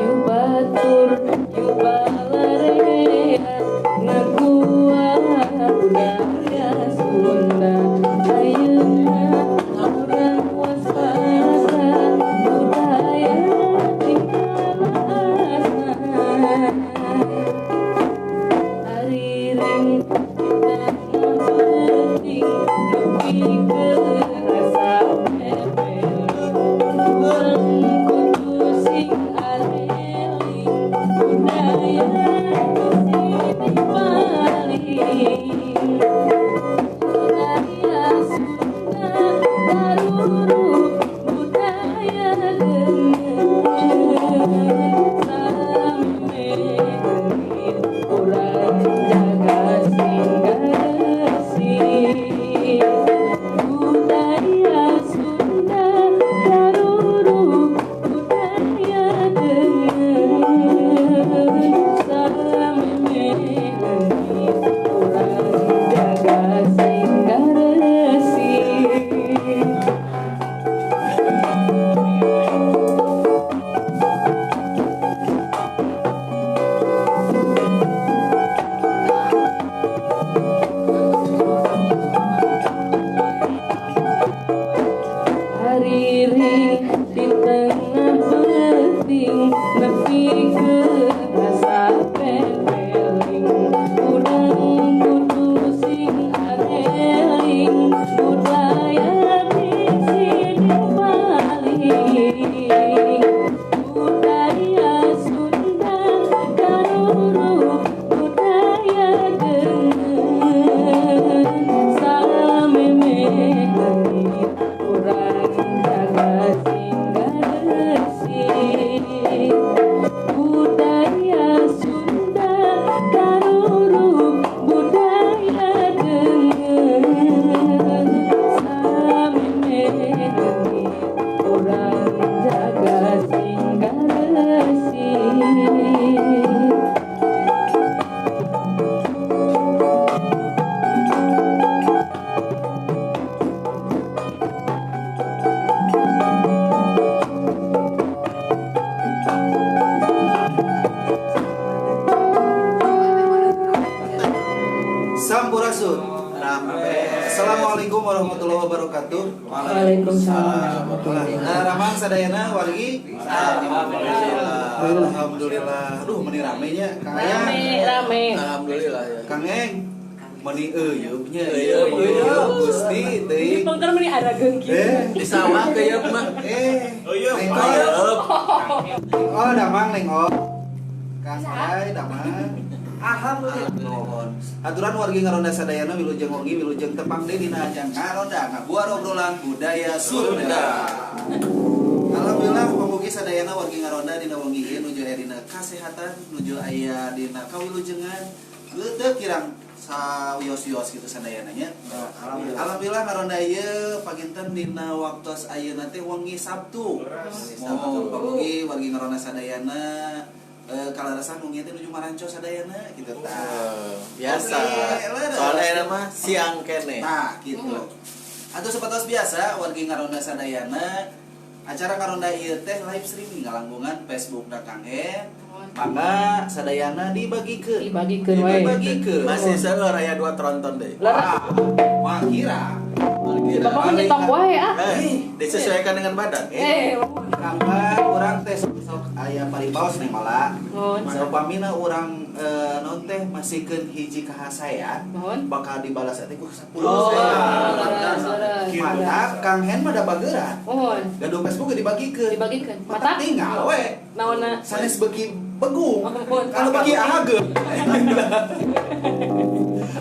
Yu batur, yu balarea, ngakuat budaya Sunda. Ayeuna urang waspada, budaya tinggal asna. Ariring kita penting, nepikeun asa pepeling. Urang kudu sing areling, budaya bisi dipaling. Budaya Sunda taruruk, budaya deungeun. Samemeh leungit, urang jaga sing garesik. Budaya Sunda taruruk, budaya deungeun. Samemeh leungit, urang jaga sing garesik. Ariring di tengah peuting, nepikeun asa pepeling. Urang kudu sing areling, budaya bisi dipaling. Budaya Sunda taruruk, budaya deungeun. Samemeh leungit, urang jaga sing garesik. Budaya Sunda taruruk, budaya deungeun. Samemeh leungit, urang jaga sing garesik. Sampurasun. Assalamualaikum warahmatullahi wabarakatuh. Waalaikumsalam. Nah, ramang sadayana wargi. Alhamdulillah. Alhamdulillah. Aduh, meni rame nya Kang Aya. Rame, rame. Alhamdulillah ya. Kang Eng. Meni euyeup nya. Euyeup, Euyeup Gusti Ini teuing. pengker meni arageung kieu. Eh, Di sawah keuyeub mah. eh. Euyeup. Neng Ol. Keuyeub. Neng Ol damang Neng Ol. Kang Ai damang. Alhamdulillah. Nuhun. Aturan wargi ngaronda sadayana wilujeng wengi wilujeng tepang deui dina ajang ngaronda ngabuar obrolan budaya Sunda. Alhamdulillah pamugi sadayana wargi ngaronda dina wengi ieu nuju aya dina kasehatan, nuju aya dina kawilujengan, teu kirang sawios-wios gitu sadayana nya. Alhamdulillah. Alhamdulillah ngaronda ieu paginten dina waktos ayeuna teh wengi Sabtu. Mohon pamugi wargi ngaronda sadayana kalarasan wengi teh nuju maranco sadayana gitu tah. Biasa. Oke, leres. Soalnya mah siang kene. Nah, gitu. Atau seperti biasa wargi ngaronda sadayana acara ngaronda ieu teh live streaming ngalangkungan Facebook da Kang Hen. Mangga sadayana dibagikeun. Dibagikeun wae. Dibagikeun. Masih seueur aya 2 tronton deui. Leres. Wah, kira. Bapak mah nyetok wae ah. Disesuaikan dengan badan. Eh, Kapan urang teh sok aya paripaos nih malah. Mohon. Saupamina urang non teh masihkeun hiji kahasayan Mohon. bakal dibalas teh ku 10 Oh, saya. leres, leres. Mantap, Kang Hen mah da bageuran. Mohon. Gaduh Facebook ge dibagikeun. Dibagikeun. Mata Mata tinggal we. Naonna? Sanes beuki begung. Mohon. Kalau beuki ahageun.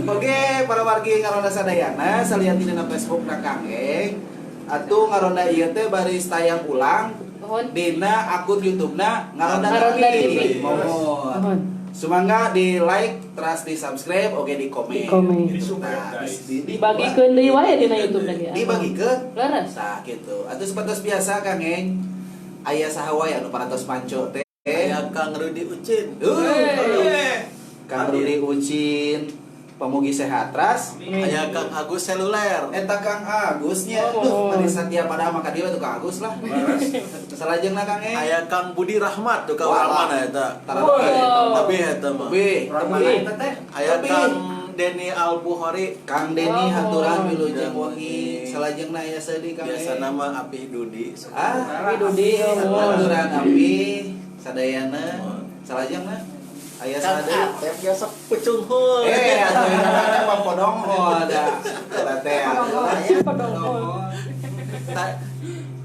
Oke, para wargi ngaronda sadayana salian dina Facebook na Kang Eng. Atuh ngaronda ieu teh baris tayang ulang Mohon. dina akun YouTube-na Ngaronda Ngaronda TV. TV. Mohon. Mohon. Sumangga di like, terus di subscribe, oke di komen. Di komen. Di subscribe, guys. Dibagikeun deui wae dina YouTube lagi. Dibagikeun. Leres. Nah, gitu. Atuh seperti biasa Kang Eng, aya saha wae anu parantos manco teh. Aya Kang Rudi Ucin. Kang Rudi Ucin, pamugi sehat ras. Aya Kang Agus Seluler. Eta Kang Agusnya, Oh. duh, mani satia pada maka dia tuh Kang Agus lah. Salajengna Kang Eng. Aya Kang Budi Rahmat tuh ka Wah. urang mana eta. Wow. Tapi eta mah. Lebih, Lebih. eta teh. Aya Lebih. Kang Deni Al Bukhari. Kang Deni Oh. haturan wilujeng Wilujeng wengi. wengi. Salajengna aya seuri Kang Biasa Eng. nama Apih Dudi. Ah, Abi Dudi, oh. haturan Abi sadayana. Salajengna aya Kang sadaya. Atep biasa pucung hul. Eh, atuh eta pampodonghol da. Eta teh. Pampodonghol.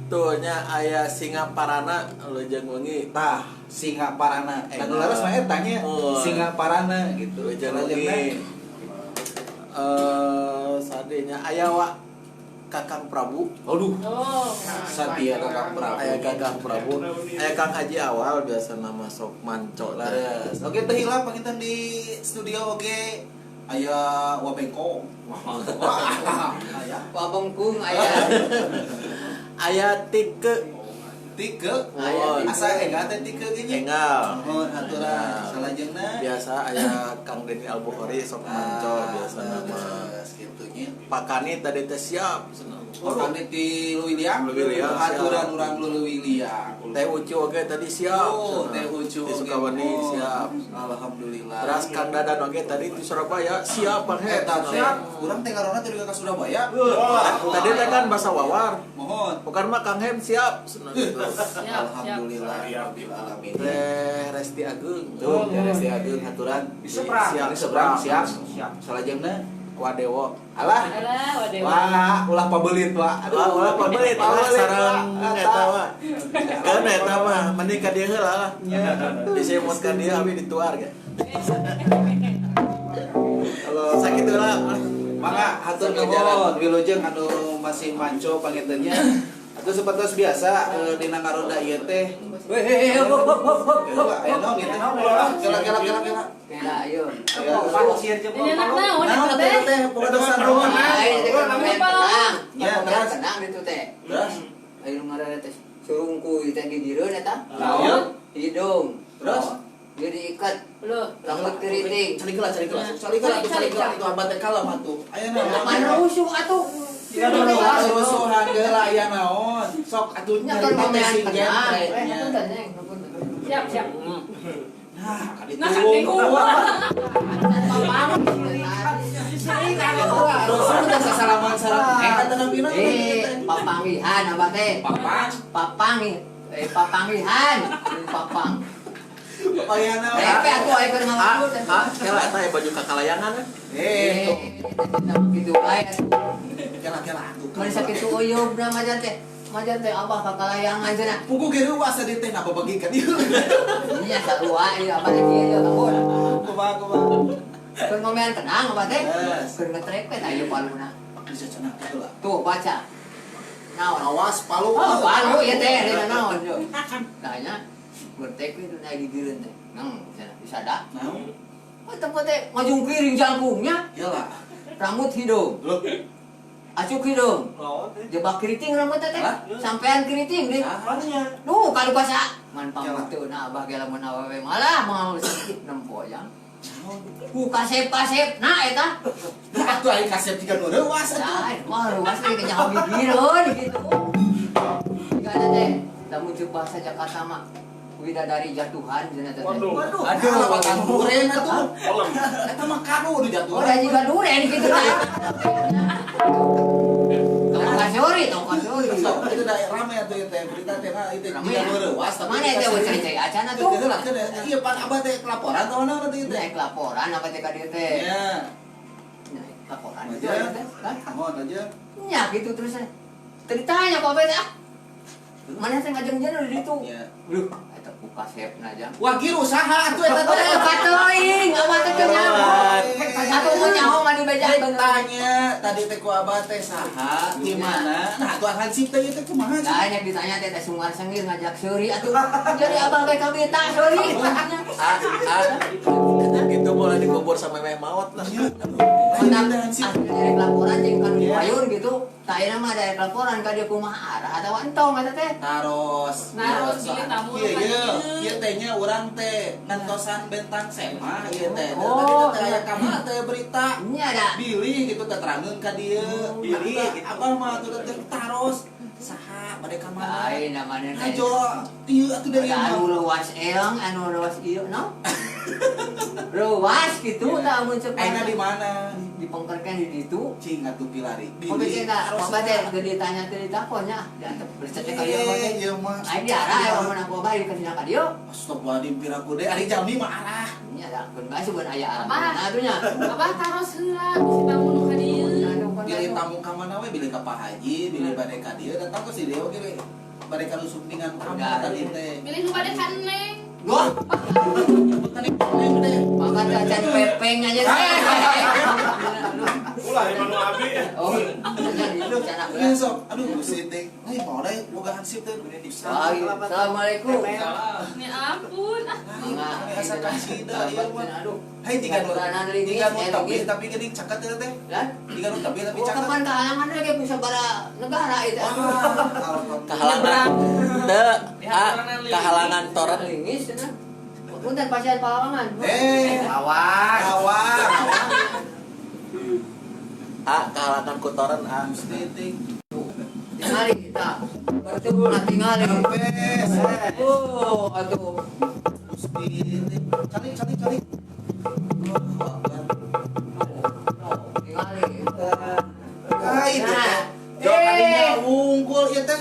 Tuh nya aya Singa Parana leujeung wengi. Tah, Singa Parana. Dan leres mah eta nya Oh. Singa Parana gitu. Leujeung Salajengna wengi. Sadenya aya wa Kakang Prabu. Aduh, Oh. Satya Kakang Prabu. Aya Kakang Prabu. Aya Kang Haji Awal biasa nama sok manco lah. Leres. Oke, teh hilap panginten di studio oke. Aya wabengkong. Wah, aya Wabengkung aya. Aya Tike Tike. Aya Tike. Asa enggak teh Tike ge nya. Enggal. Mohon aturan salajengna. Biasa aya Kang Deni Al Bukhari sok manco biasa nama. Leres kitu nya. Pakani tadi teh siap cenah. Pakani ti Leuwiliang. Leuwiliang, siap. Aturan urang Leuwiliang. Teh Ucu oge tadi siap. Oh, cenah. Teh Ucu Ti oge. Sukabumi Oh, siap. Alhamdulillah. Terus Kang Dadan oge tadi di Surabaya siap Bang He. Eta teh urang teh karona teh ka Surabaya. Tadi teh kan bahasa wawar. Mohon. Bukan mah Kang Hem siap cenah gitu. Siap, siap. Alhamdulillah rabbil alamin. Teh Resti Agung. Tuh, Teh Resti Agung haturan. Di seberang. Siap, di seberang siap. Siap. Salajengna Wadewo. alah. Alah, waduh. Wah, ulah pabelit, Pak. Aduh, ulah pabelit, ulah sareng Pak. eta mah. Kan eta mah mending ka dieu heula lah. Disemot ka dieu abi dituar ge. Kalau Sakitu lah. Mangga hatur nuhun wilujeng anu masih manco pangintennya. Atau seperti biasa dina ngaronda ieu teh. Weh, hop hop hop hop. Aya naon ieu teh? Kela kela kela kela. Kela ayo. Ini anak naon Naon eta teh teh? teh pokokna nuhun. Ayo teh tenang. Ya, terus. Tenang itu teh. Terus Ayo ngaranna teh surungku teh gigireun eta. Naon? Hidung. Terus? Dia diikat Loh. rambut keriting. Cari heula, cari heula. Cari heula atuh, cari heula atuh abah teh kalem atuh. Aya naon? Mana rusuh atuh? Rusuhan heula aya naon? Sok atuh Nya kan nyarita teh ngomean sing tenang. genre nya. Punten neng, punten. Siap, siap. Nah, kali Nah, kan Rusuh teh sasalaman sareng eh kata nabi naon Eh, papanggihan abah teh. Papang. Papang papanggihan. Papang. Papanggihan naon? Repe atuh aya keur ngawakul teh. Ah, kela eta aya baju kakalayangan. Eh, tuh. Gitu bae atuh. Kela kela atuh. Mun sakitu uyubna majan teh. Majan teh abah kakalayangan cenah. Pugu ge reuas tadi teh napa bagi ka dieu. Nya sarua ieu abah teh kieu ieu kabur. Kumaha kumaha. Keur ngomean tenang abah teh. Yes. Keur ngetrek teh aya paluna. Bisa cenah kitu lah. Tuh baca. Naon? Awas palu. Oh, palu ieu teh dina naon yo. Tah nya ngetrek we dina gigireun teh. Nang cenah disada. Naon? Oh, tempat teh ngajungkiring jangkungnya, Iyalah. rambut hidung, Loh. acuk hidung. Naon teh? Jebak keriting rambut teh. Hah? Sampean keriting deh. Apanya? Duh, kalau bahasa man pamutuna abah ge lamun awewe malah mau sakit nempo jang. Ku kasep-kasep nah eta. Nah, atuh aing kasep jiga nu reuas atuh. Lain, wah ruas lagi kenyaho gigireun gitu. Jika ada teh, lamun ceuk bahasa Jakarta mah widadari jatuhan cenah teh. Waduh. Waduh, aduh, makan duren atuh. Kolem. Eta mah kado udah jatuh. Oh, da jiga duren gitu teh. Tong kasori, tong kasori. Sok, itu dah rame atuh ieu teh berita teh nah itu Rame jiga ya? nu reuas tapi Mana teh cai-cai acan atuh? Teu lah, iya pan abah teh laporan tah naon atuh ieu teh. Naik laporan apa teh ka dieu teh? Iya. Naik laporan gitu Aja. teh. Hah? Mohon aja. Nya gitu terus teh. Teu ditanya ku abah teh ah. Mana teh ngajeng-jeng udah ditu. Iya. Duh, eta Ku kasepna jang. Wah, usaha atuh eta teh. Katoing, abah teh teu nyaho. Atuh mun nyaho mah dibejakeun. Tanya tadi teh ku abah teh saha di mana? Nah, atuh hansip teh ieu teh kumaha sih? Lah nya ditanya teh teh sungar sengir ngajak seuri atuh. Jadi abah ge kabita seuri. Ah, ah. Gitu boleh dikubur sama meh maot lah. Menang direk laporan jeung kan payun gitu. Tah ayeuna mah direk laporan ka dieu kumaha arah atawa entong eta teh. Taros. Naros bilih tamu Iya, nu iya. ka Ieu teh nya urang teh nantosan bentang semah ieu teh. Oh, Tadi teh aya kamar teh berita. Nya ada. Bilih gitu teh terangeun ka dieu. Bilih gitu. Abah mah atuh teh taros saha bade ka mana? Lain namanya teh. Ajo, ieu atuh dari Ada anu leuwas eang, anu leuwas ieu no. Leuwas gitu tah mun cek. Ayeuna di mana? Dipengkerkeun di ditu. Cing atuh pilari. Pokoknya teh pokoknya teh teu ditanya teu ditakonnya, diantep berecet ka dieu mah teh. Iya mah. Aing diarah aya mun aku abah di ka dieu. Astagfirullahaladzim piraku deh, ari jami mah arah. Nya ada keun bae sugan aya arah. Abah. Nah atuh nya. Abah taros heula bisi tamu nu ka dieu. Bilih tamu ka mana we, bilih ka Pak Haji, bilih bade ka dieu, datang ke si dieu oge we. Bade ka sumpingan tamu tadi teh. Bilih nu bade ka Neng. Wah. Tadi neng teh. Maka teh acan pepeng aja. Ulah di manu abi. Oh, aduh, Iya sok, aduh Gusti teh. Hei, mau deh boga hansip teh. Assalamualaikum. Ya ampun. Mangga. Asa kasida ieu mah. Aduh. Hei, jika nu jika nu tebih tapi geuning caket teh teh. Lah, Jika nu tebih tapi oh, caket. kapan kahalangan ge ku sabara negara itu. Wah, Kahalangan teu, ah, kahalangan toret. Lingis cenah. Punten pasien pahalangan. Eh, Awas. awak. Ah, kahalangan ku toren ah. Gusti teh. Tingali kita. Bertemu na tingali. Kempes. Oh, atuh. Gusti teh. Calik calik calik. Allahu Akbar. Tingali. Ah, itu teh. Jo Eh. tadinya wungkul ieu teh.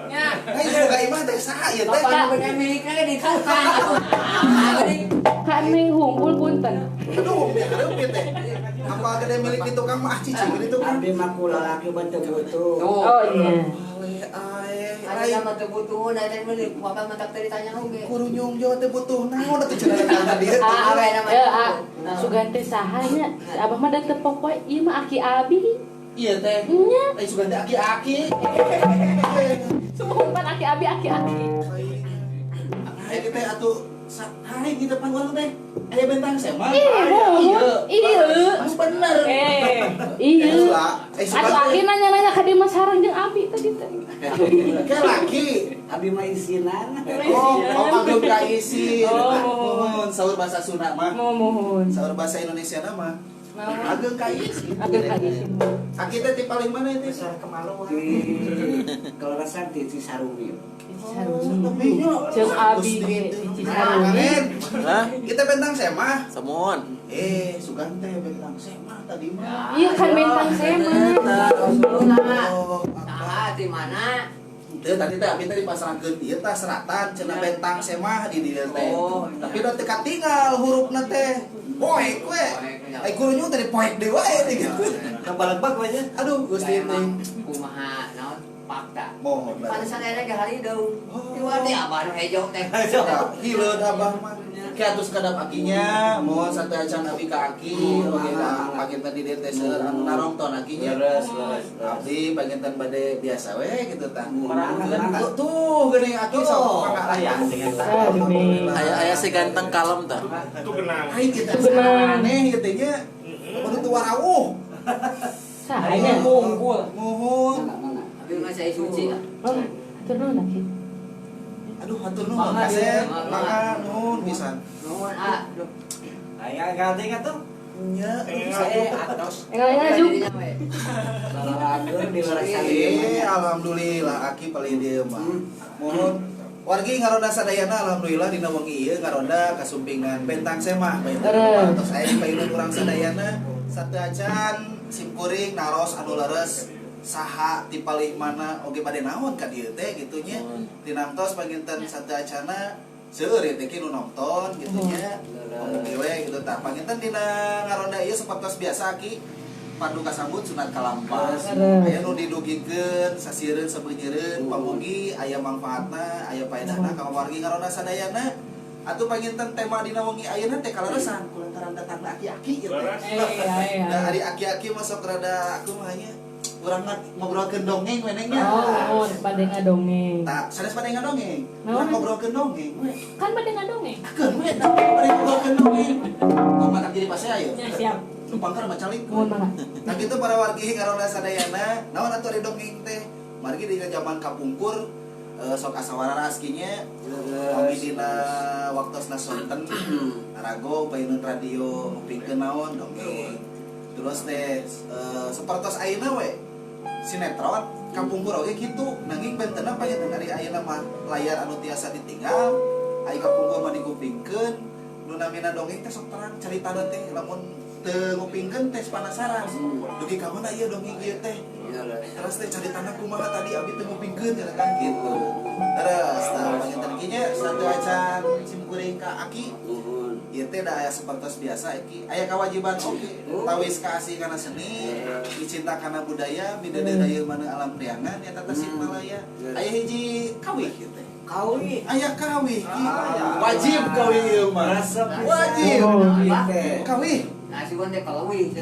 Nya. Hei, boga imah teh saha ieu teh? Kapan bener milikna ge di tukang atuh. Ah, geuning. Ka Neng hungkul punten. Aduh, hareup ieu teh. Apa gede milik di tukang mah ah cicing di tukang. Abdi mah ku lalaki teu butuh. Tuh. Oh iya. Aleh ae. Ada mah teu butuh da teh milik bapak mah tak teu ditanya oge. Kurunyung jo teh butuh naon atuh cenah datang ka dieu. Ah, Awe nama ya, itu. ah. Sugan teh saha nya? Si Abah mah da teu pokoe ieu mah aki abi. Iya teh. Nya. Eh sugan teh aki-aki. Sumpah aki abi aki aki. Hai kita atuh hai di depan warung teh. Aya bentang semah. Ih, mohon. Iya. Mas bener. Iya. Eh, sugan Atuh teh. aki nanya-nanya ka dieu mah sareng jeung abi tadi teh. Ke laki. Abi mah isinan. Oh, oh ageng ka isi. Oh. Mohon saur bahasa Sunda mah. Mohon. Saur bahasa Indonesia mah. Naon? Ageng ka isi. Ageng ka isi. Aki teh ti paling mana itu? Besar kemaluan. Di kelerasan di Cisaruni. Cisaruni. Jeung abi ge di Cisaruni. Hah? Kita bentang semah. Semuon. Eh, sugan teh bentang semah tadi mah. Iya kan bentang semah. Rasulullah. Oh, Saha di mana? Teu tadi teh abi teh dipasrahkeun ieu tah seratan cenah bentang semah di dieu teh. Oh, Tapi da teu katinggal hurufna teh. Poek we. Ai kurunyung teh poek deui wae teh gitu. Kabalegbag we nya. Aduh, Gusti teh. Emang kumaha naon fakta. Mohon. Pantesan aya ge harideung. Oh. Di warti abah nu hejo teh. Hileud abah mah. Ki atus kadap akinya, mohon satu acan abi ka aki, oge ka paginten di dieu teh seueur anu narongton akinya. Leres, leres. Abdi paginten bade biasa we gitu tah. Mangga. Tuh, tuh geuning aki sok mangga Aya Aduh. Aya aya si ganteng kalem tah. Itu kenang. Ai kita Tuh genang. aneh gitu nya. Kudu teu warawuh. Sahanya. Muhun. Abi mah saya suci. Oh, atur nuhun aki. Aduh, hatur nuhun kasep. Mangga nuhun pisan. Nuhun ah. Duh. Aya ganti atuh. Nya, Eh, atos. Engal-engal juk. Jadinya we. Lalalageun di lerasan Eh, alhamdulillah aki paling dieu mah. Mohon wargi ngaronda sadayana alhamdulillah dina wengi ieu ngaronda kasumpingan bentang semah bentang Leres. tos aya payunan urang sadayana sateuacan simkuring naros anu leres saha ti palih mana oge bade naon ka dieu teh kitu nya tinamtos panginten sateuacana seueur ieu teh ki nu nonton kitu nya. Oge we gitu tah panginten dina ngaronda ieu sapertos biasa aki. Pandu kasambut sunat kalampah. Aya nu didugikeun sasieureun sabeunyereun pamugi aya mangfaatna, aya paedahna ka wargi ngaronda sadayana. Atuh panginten tema dina wengi ayeuna teh kaleresan kulantaran datangna aki-aki ieu teh. Da ari aki-aki mah sok rada kumaha nya urang ngobrolkeun dongeng we neng nya. Oh, bade ngadongeng. Tah, sanes bade ngadongeng. Urang ngobrolkeun dongeng we. Kan bade ngadongeng. Keun we tah bade ngobrolkeun dongeng. Tong matak jadi pasea ieu. Ya, siap. Numpang keur mah calik. Mohon mangga. Nah kitu para wargi ngaronda sadayana, naon atuh ari dongeng teh? Margi dina zaman kapungkur sok asa wararas kinya pami dina waktosna sonten narago payunun radio ngupingkeun naon dongeng. Terus teh sapertos ayeuna we sinetron kapungkur oge kitu nanging bentenna panginten ari ayeuna mah layar anu tiasa ditinggal, ari kapungkur mah dikupingkeun nu namina dongeng teh sok terang caritana teh lamun teu ngupingkeun teh panasaran. Dugi ka mana ieu dongeng ieu teh? Terus teh caritana kumaha tadi abi teu ngupingkeun cenah kan kitu. Terus tah panginten kieu nya satu acan simkuring ka aki. Ieu teh da aya sapertos biasa iki. Aya kewajiban oge tawis kaasih kana seni, dicinta kana budaya, mideudeun ieu mana alam priangan eta Tasikmalaya. Aya hiji kawih ieu teh. Kawih. Aya kawih ki. Wajib kawih ieu mah. Wajib. Kawih. Nah, sugan teh kalawih.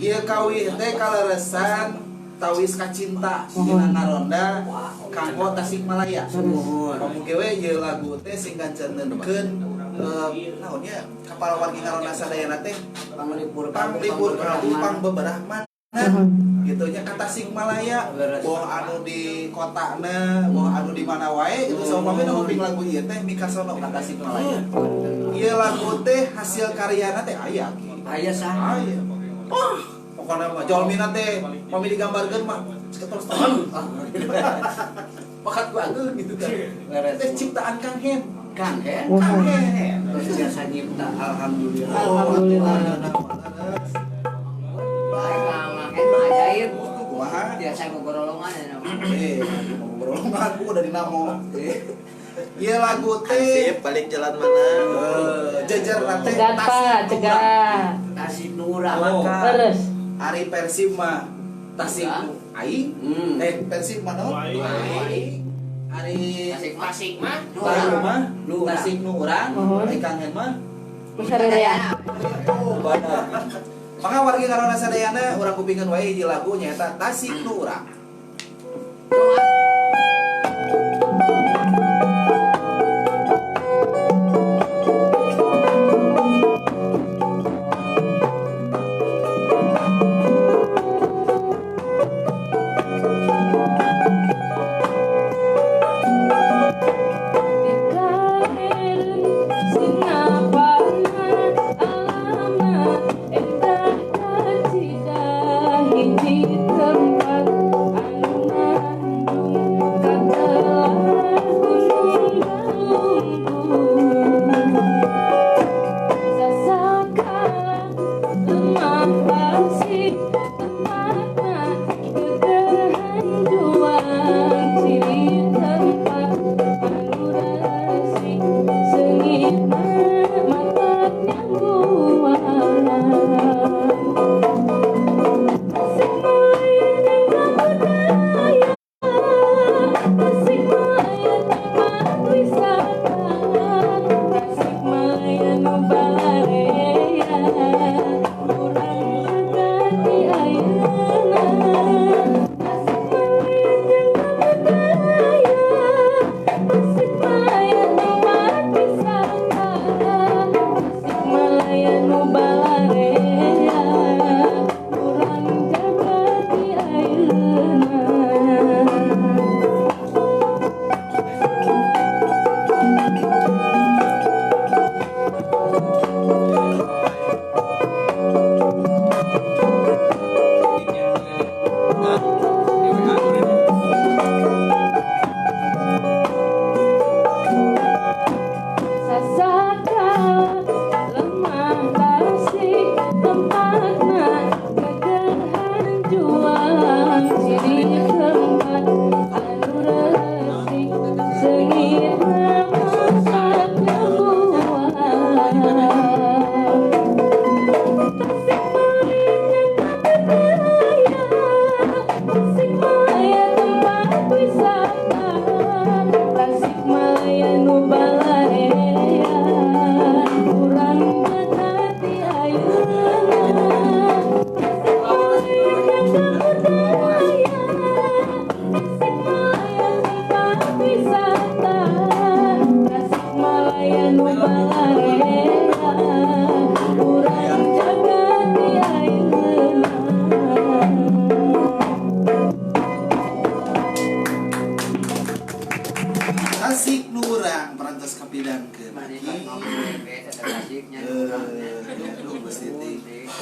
Ieu kawih teh kaleresan tawis kacinta dina ngaronda kanggo Tasikmalaya. Pamuge we ieu lagu teh sing ganceneunkeun naon nya kapal wargi ngaronda sadayana teh panglipur kalbu pangbeberah manah gitu nya ka Tasikmalaya boh anu di kotana boh anu di mana wae gitu saumpami nu nguping lagu ieu teh mikasono ka Tasikmalaya. Ieu lagu teh hasil karyana teh aya ki. Aya saha? Aya. Wah, pokona mah jalmina teh pami digambarkeun mah seketul setengah. Pakat banget gitu kan. Teh ciptaan Kang Hen. Kang Hen. Kang Hen. Terus biasa nyipta alhamdulillah. Alhamdulillah. Baik, Kang Hen mah ajaib. Kumaha? Biasa ngogorolongan ya. Ngogorolongan ku udah dinamo. Ieu lagu teh Sip, balik jalan mana? Jejer teh Cegat Pak, cegat. Tasik nu urang. Terus. Ari Persib mah Tasik nu aing. Persib mah naon? Aing. Ari Tasik mah Baru mah Tasik nu urang, ari Kang Hen mah Musyawarah. Oh, bener. Maka wargi ngaronda sadayana urang kupingkeun wae hiji lagu nyaeta Tasik nu urang. Hiji tempat anu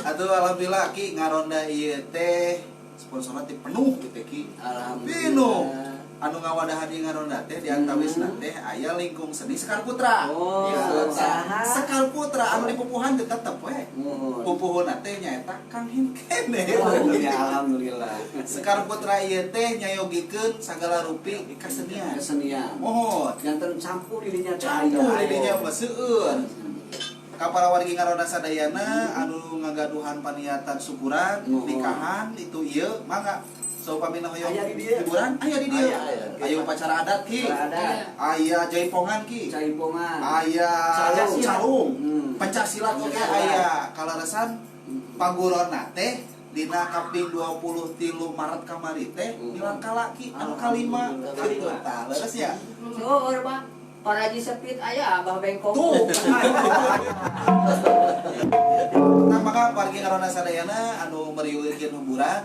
Atuh alhamdulillah, Ki, ngaronda ieu teh sponsorna teh penuh gitu, Ki. Alhamdulillah. Penuh. Anu ngawadahan ieu ngaronda teh di antawisna teh aya Lingkung Seni Sekar Putra. Oh, Ya, saha? Sekar Putra anu dipupuhan teh tetep we. Muhun. Pupuhuna teh nyaeta Kang Hinkene. Oh, ya alhamdulillah. Sekar Putra ieu teh nyayogikeun sagala rupi kesenian. Kesenian. Mohon. Janten campur dirinya teh Campur aya. didinya mah seueur. Ka para wargi ngaronda sadayana anu ngagaduhan paniatan syukuran, Nuhun. nikahan itu ieu mangga. So pamina hoyong Aya di dieu. hiburan aya di dieu. Aya, aya. Aya upacara adat, Ki. Upacara adat. Aya jaipongan, Ki. Jaipongan. Aya Calung. calung. Hmm. Pencak silat oge Pencak silat. aya. Kaleresan pagurona teh dina kaping 23 Maret kamari teh milangkala, Ki, anu kalima. Gitu tah, leres ya? Seueur, Pak. Paraji sepit aya Abah Bengkok. Tuh. Nah, maka wargi ngaronda sadayana anu meriugikeun hiburan,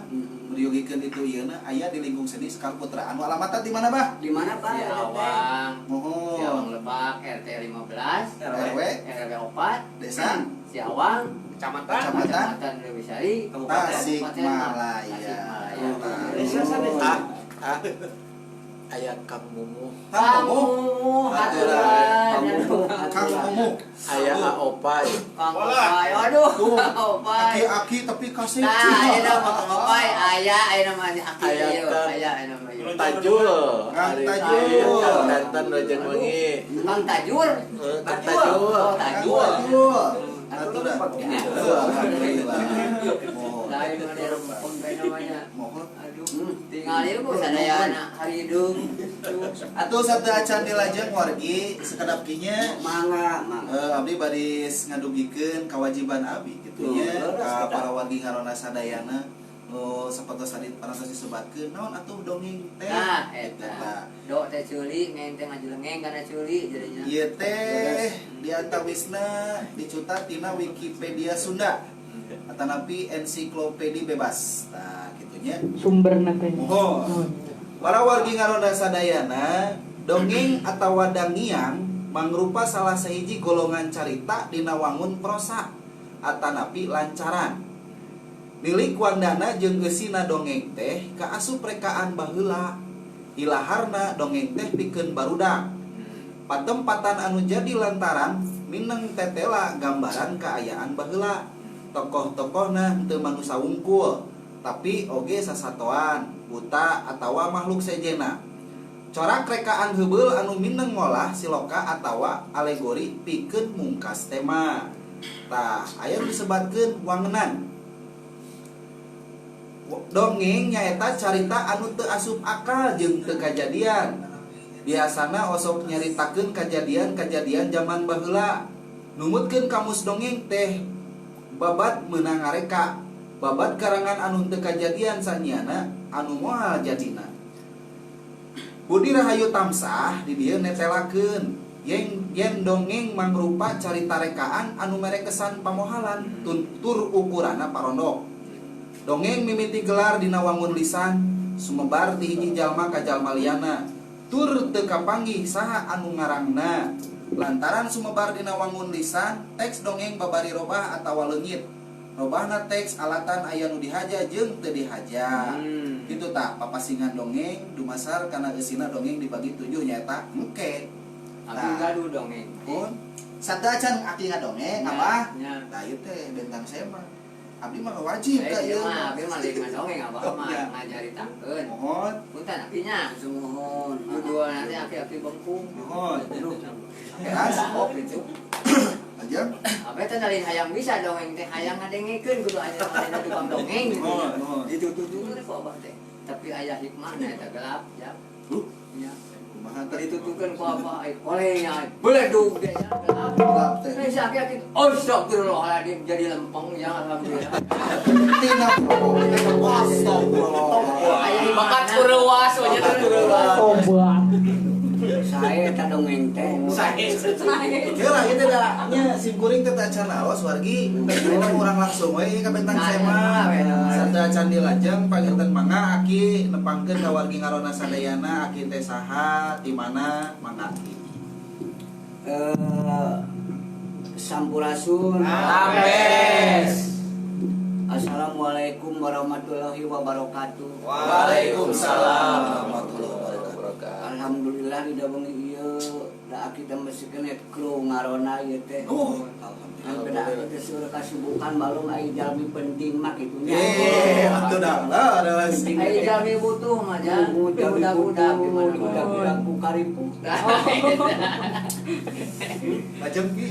meriugikeun itu ieu aya di Lingkung Seni Sekar Putra. Anu alamatna di mana, Bah? Di mana, Pak? Ciawang. Mohon. Ciawang Lebak RT 15 RW, RW 4 Desa Ciawang, Kecamatan. Kecamatan Kecamatan Leuwisari, Kabupaten Tasikmalaya. Tasikmalaya. Desa sana. Ah, ah. Aya Kang Mumu, Kang Mumu. Kamu haturan. Kang Mumu. Aya Aopai. Kang Bola. Opai, aduh, Tuh. Kang Opai. Aki-aki tapi kasih. Nah, aya nama Kang Opai, aya aya namanya Aki Aya ieu, Kang. aya aya nama ieu. Tajul. Kang Ari- Tajul. Kang Tantan Rajang Wengi. Kang Tajur. Eh, Kang Tajul. Oh, Kang Tajul. Tajul. Aturan. Alhamdulillah. Mohon. Lain mana rempong kayak namanya. Mohon. Aduh, tinggal ieu ku sadayana harideung. Atuh satu acan dilajeng, wargi, sekedap kinya. Mangga, mangga. Abdi baris ngadugikeun kewajiban abdi kitu nya Tuh, leres ka kita. para wargi ngaronda sadayana nu sapertos tadi parantos disebatkeun naon atuh dongeng teh. Nah, Gitu, eta. tah. Do teh ceuli, ngeng teh ngajelengeng kana ceuli jadinya. Ieu teh di antawisna dicutat tina Wikipedia Sunda atanapi ensiklopedi bebas. Tah, kitu nya. Sumberna teh. Mohon. Para wargi ngaronda sadayana, dongeng atawa dangiang mangrupa salah sahiji golongan carita dina wangun prosa atanapi lancaran. Nilik wandana jeung eusina dongeng teh kaasup rekaan baheula. Ilaharna dongeng teh pikeun barudak. Patempatan anu jadi lantaran mineng tetela gambaran kaayaan baheula. Tokoh-tokohna teu manusa wungkul, tapi oge sasatoan, buta atawa makhluk sejena. Corak rekaan heubeul anu mineng ngolah siloka atawa alegori pikeun mungkas tema. Tah, aya nu disebatkeun wangenan. Dongeng nyaeta carita anu teu asup akal jeung teu kajadian. Biasana osok nyaritakeun kajadian-kajadian zaman baheula. Numutkeun kamus, dongeng teh babad meunang ngareka, babad karangan anu teu kajadian sanyana anu moal jadina. Budi Rahayu Tamsah di dieu netelakeun yen yen dongeng mangrupa carita rekaan anu mere kesan pamohalan tur ukuranna parondok. Dongeng mimiti gelar dina wangun lisan, sumebar ti hiji jalma ka jalma liana, tur teu kapanggih saha anu ngarangna. Lantaran sumebar dina wangun lisan, teks dongeng babari robah atawa leungit. Robahna teks alatan aya nu dihaja jeung teu dihaja. Kitu tah papasingan dongeng dumasar kana eusina dongeng dibagi tujuh nyaeta engke. Aku Nah. gaduh dongeng. Pun satu acan aki ngadongeng abah. Nya. Tah, ieu teh bentang sema. Abdi mah wajib ka Eh, ieu. ieu mah abdi mah lain ngadongeng, abah mah Ya. ngajaritakeun. Mohon, Punten akinya. Sumuhun. Dua nanti aki-aki bengkung. mohon. Aki As. oh gitu. Aja. Apa teh lain hayang bisa dongeng teh, hayang ngadengekeun kudu aya aya tukang dongeng gitu. Mohon, mohon. Ditutup kok abah teh. Tapi aya hikmahna eta gelap ya. Huh? Ya. Kumaha teh? Ditutukeun ku abah ai oleh ya beledug ge ya gelap. Gelap teh. Eh, si aki-aki astagfirullahaladzim, jadi lempeng ya, alhamdulillah. Tina astagfirullah. Aya hikmahna. Bakat kurewas we nya. Tobat. Saya eta dongeng teh. Heula ieu teh da nya sim kuring teh teu acan aos, wargi. Ayeuna urang langsung we ka bentang Nah, sema. ya, Satu acan dilajeng, panginten mangga aki nepangkeun ka wargi ngaronda sadayana aki teh saha, ti mana, mangga aki. Eh, Sampurasun. Rampes. Assalamualaikum warahmatullahi wabarakatuh. Waalaikumsalam warahmatullahi wabarakatuh. Alhamdulillah di wengi ieu da kita masih kena kru ngarona ieu teh. Oh, alhamdulillah. Da kita seueur kasibukan balong ai jalmi penting mah kitu nya. Atuh dah lah Penting Ai jalmi butuh mah jan. Budak-budak gimana budak-budak ku karipu. Lajeng Ki.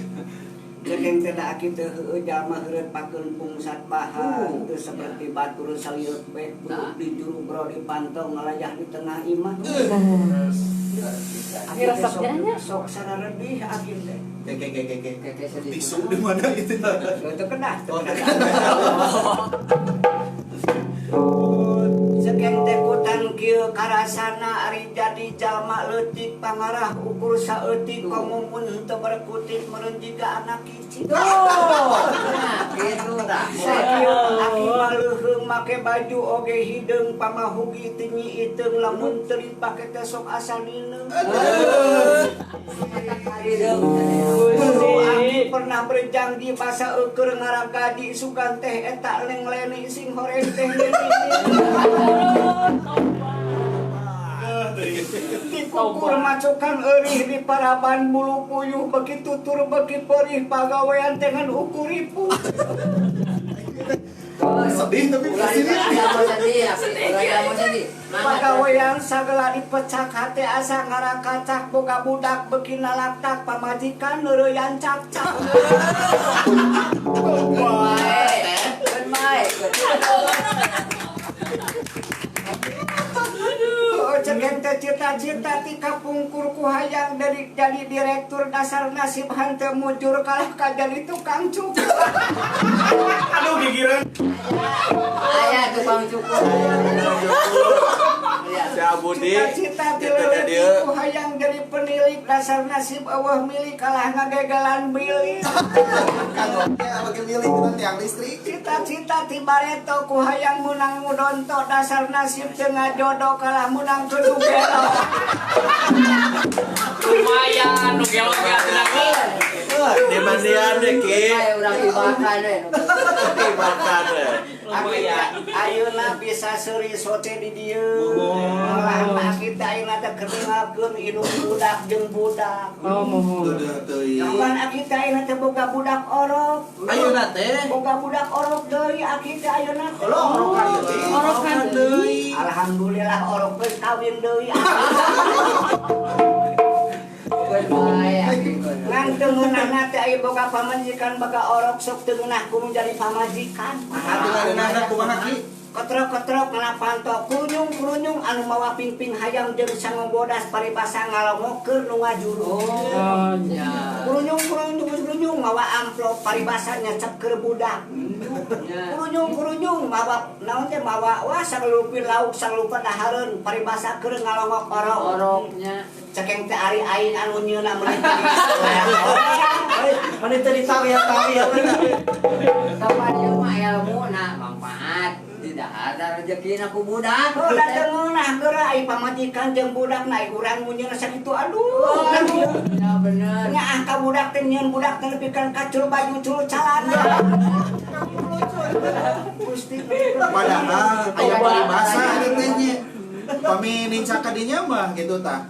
Cekeng teh da aki teh heueuh jalma heureut pakeun pungsat bahan teu seperti batur saliut beh di juru bro di pantong ngalayah di tengah imah. Aki resepnya nya. Sok sararedih aki teh. Ke. Keke sedih. Tisu di mana itu? Teu kedah, teu kedah. Cekeng teh kutan kieu karasana ari jadi jalma leutik pangarah ukur saeutik komo mun teu berkutik meureun jiga anak kicik. Nah, gitu tah. Sakieu aki mah leuheung make baju oge hideung pamahugi teu nyiiteung lamun teu dipake teh sok asa nineung. Dulu aki pernah berjanji basa eueur ngaragaji sugan teh eta leng leni sing horeng teh nini. Dikukur macukan eurih di paraban bulu puyuh beki tutur beki perih pagawean teh ngan ukur ripuh. Sedih tapi sedih. Sedih. Pagawean sagala dipecak hate asa ngarakacak boga budak beki nalaktak pamajikan neureuyan cakcak. Cekeng teh cita-cita ti kapungkur ku hayang dari jadi direktur dasar nasib hanteu mujur kalah ka jadi tukang cukur. Aduh gigireun. Aya tukang cukur. Si Abudi Cita-cita ti leutik ku hayang jadi penilik dasar nasib eueuh milik kalah ngagegelan bilik. Kagoknya bagi milik itu tiang listrik. Cita-cita ti bareto ku hayang menang mudonto dasar nasib teu ngajodoh kalah menang kudu gelo. Lumayan nu gelo ge atuh. Di mandian deh Ki. Urang dimakan we. Dimakan we. Lumayan. Ayeuna bisa seuri sote di dieu. Malah kita ayeuna teh keur ninggalkeun indung budak jeung budak. Oh, mohon. Kapan aki teh ayeuna teh boga budak orok. Ayeuna teh boga budak orok deui aki teh ayeuna teh. Orokan deui. Orokan deui. Alhamdulillah orok geus kawin deui. Ngan teu ngeunahna teh aya boga pamajikan boga orok sok teu ngeunah kudu jadi pamajikan. Atuh kumaha Ki? Ketrok-ketrok ngana panto kunyung-kunyung anu mawa pingping hayam jeung sangobodas paribasa ngalongokeun nu ngajuru. Oh, nya. Kurunyung-kurunyung mawa amplop paribasa nyecep keur budak. Kurunyung-kurunyung mawa naon teh mawa wah sagalupin lauk sagalupa dahareun paribasa keur ngalongok orok. Oroknya. Cekeng teh ari aing anu nyeuna meuni. Meuni teu ditariak-tariak. Kapan ieu mah ilmuna manfaat. Tidak ada rezeki ku budak. Oh, da teu ngeunah geura ai pamajikan jeung budak na urang mun nyeuna sakitu aduh. Ya bener. Nyaah ka budak teh nyeun budak teh nepikeun ka cul baju cul calana. Gusti. Padahal aya paribasa ieu teh nya. Pami nincak ka dinya mah gitu tah.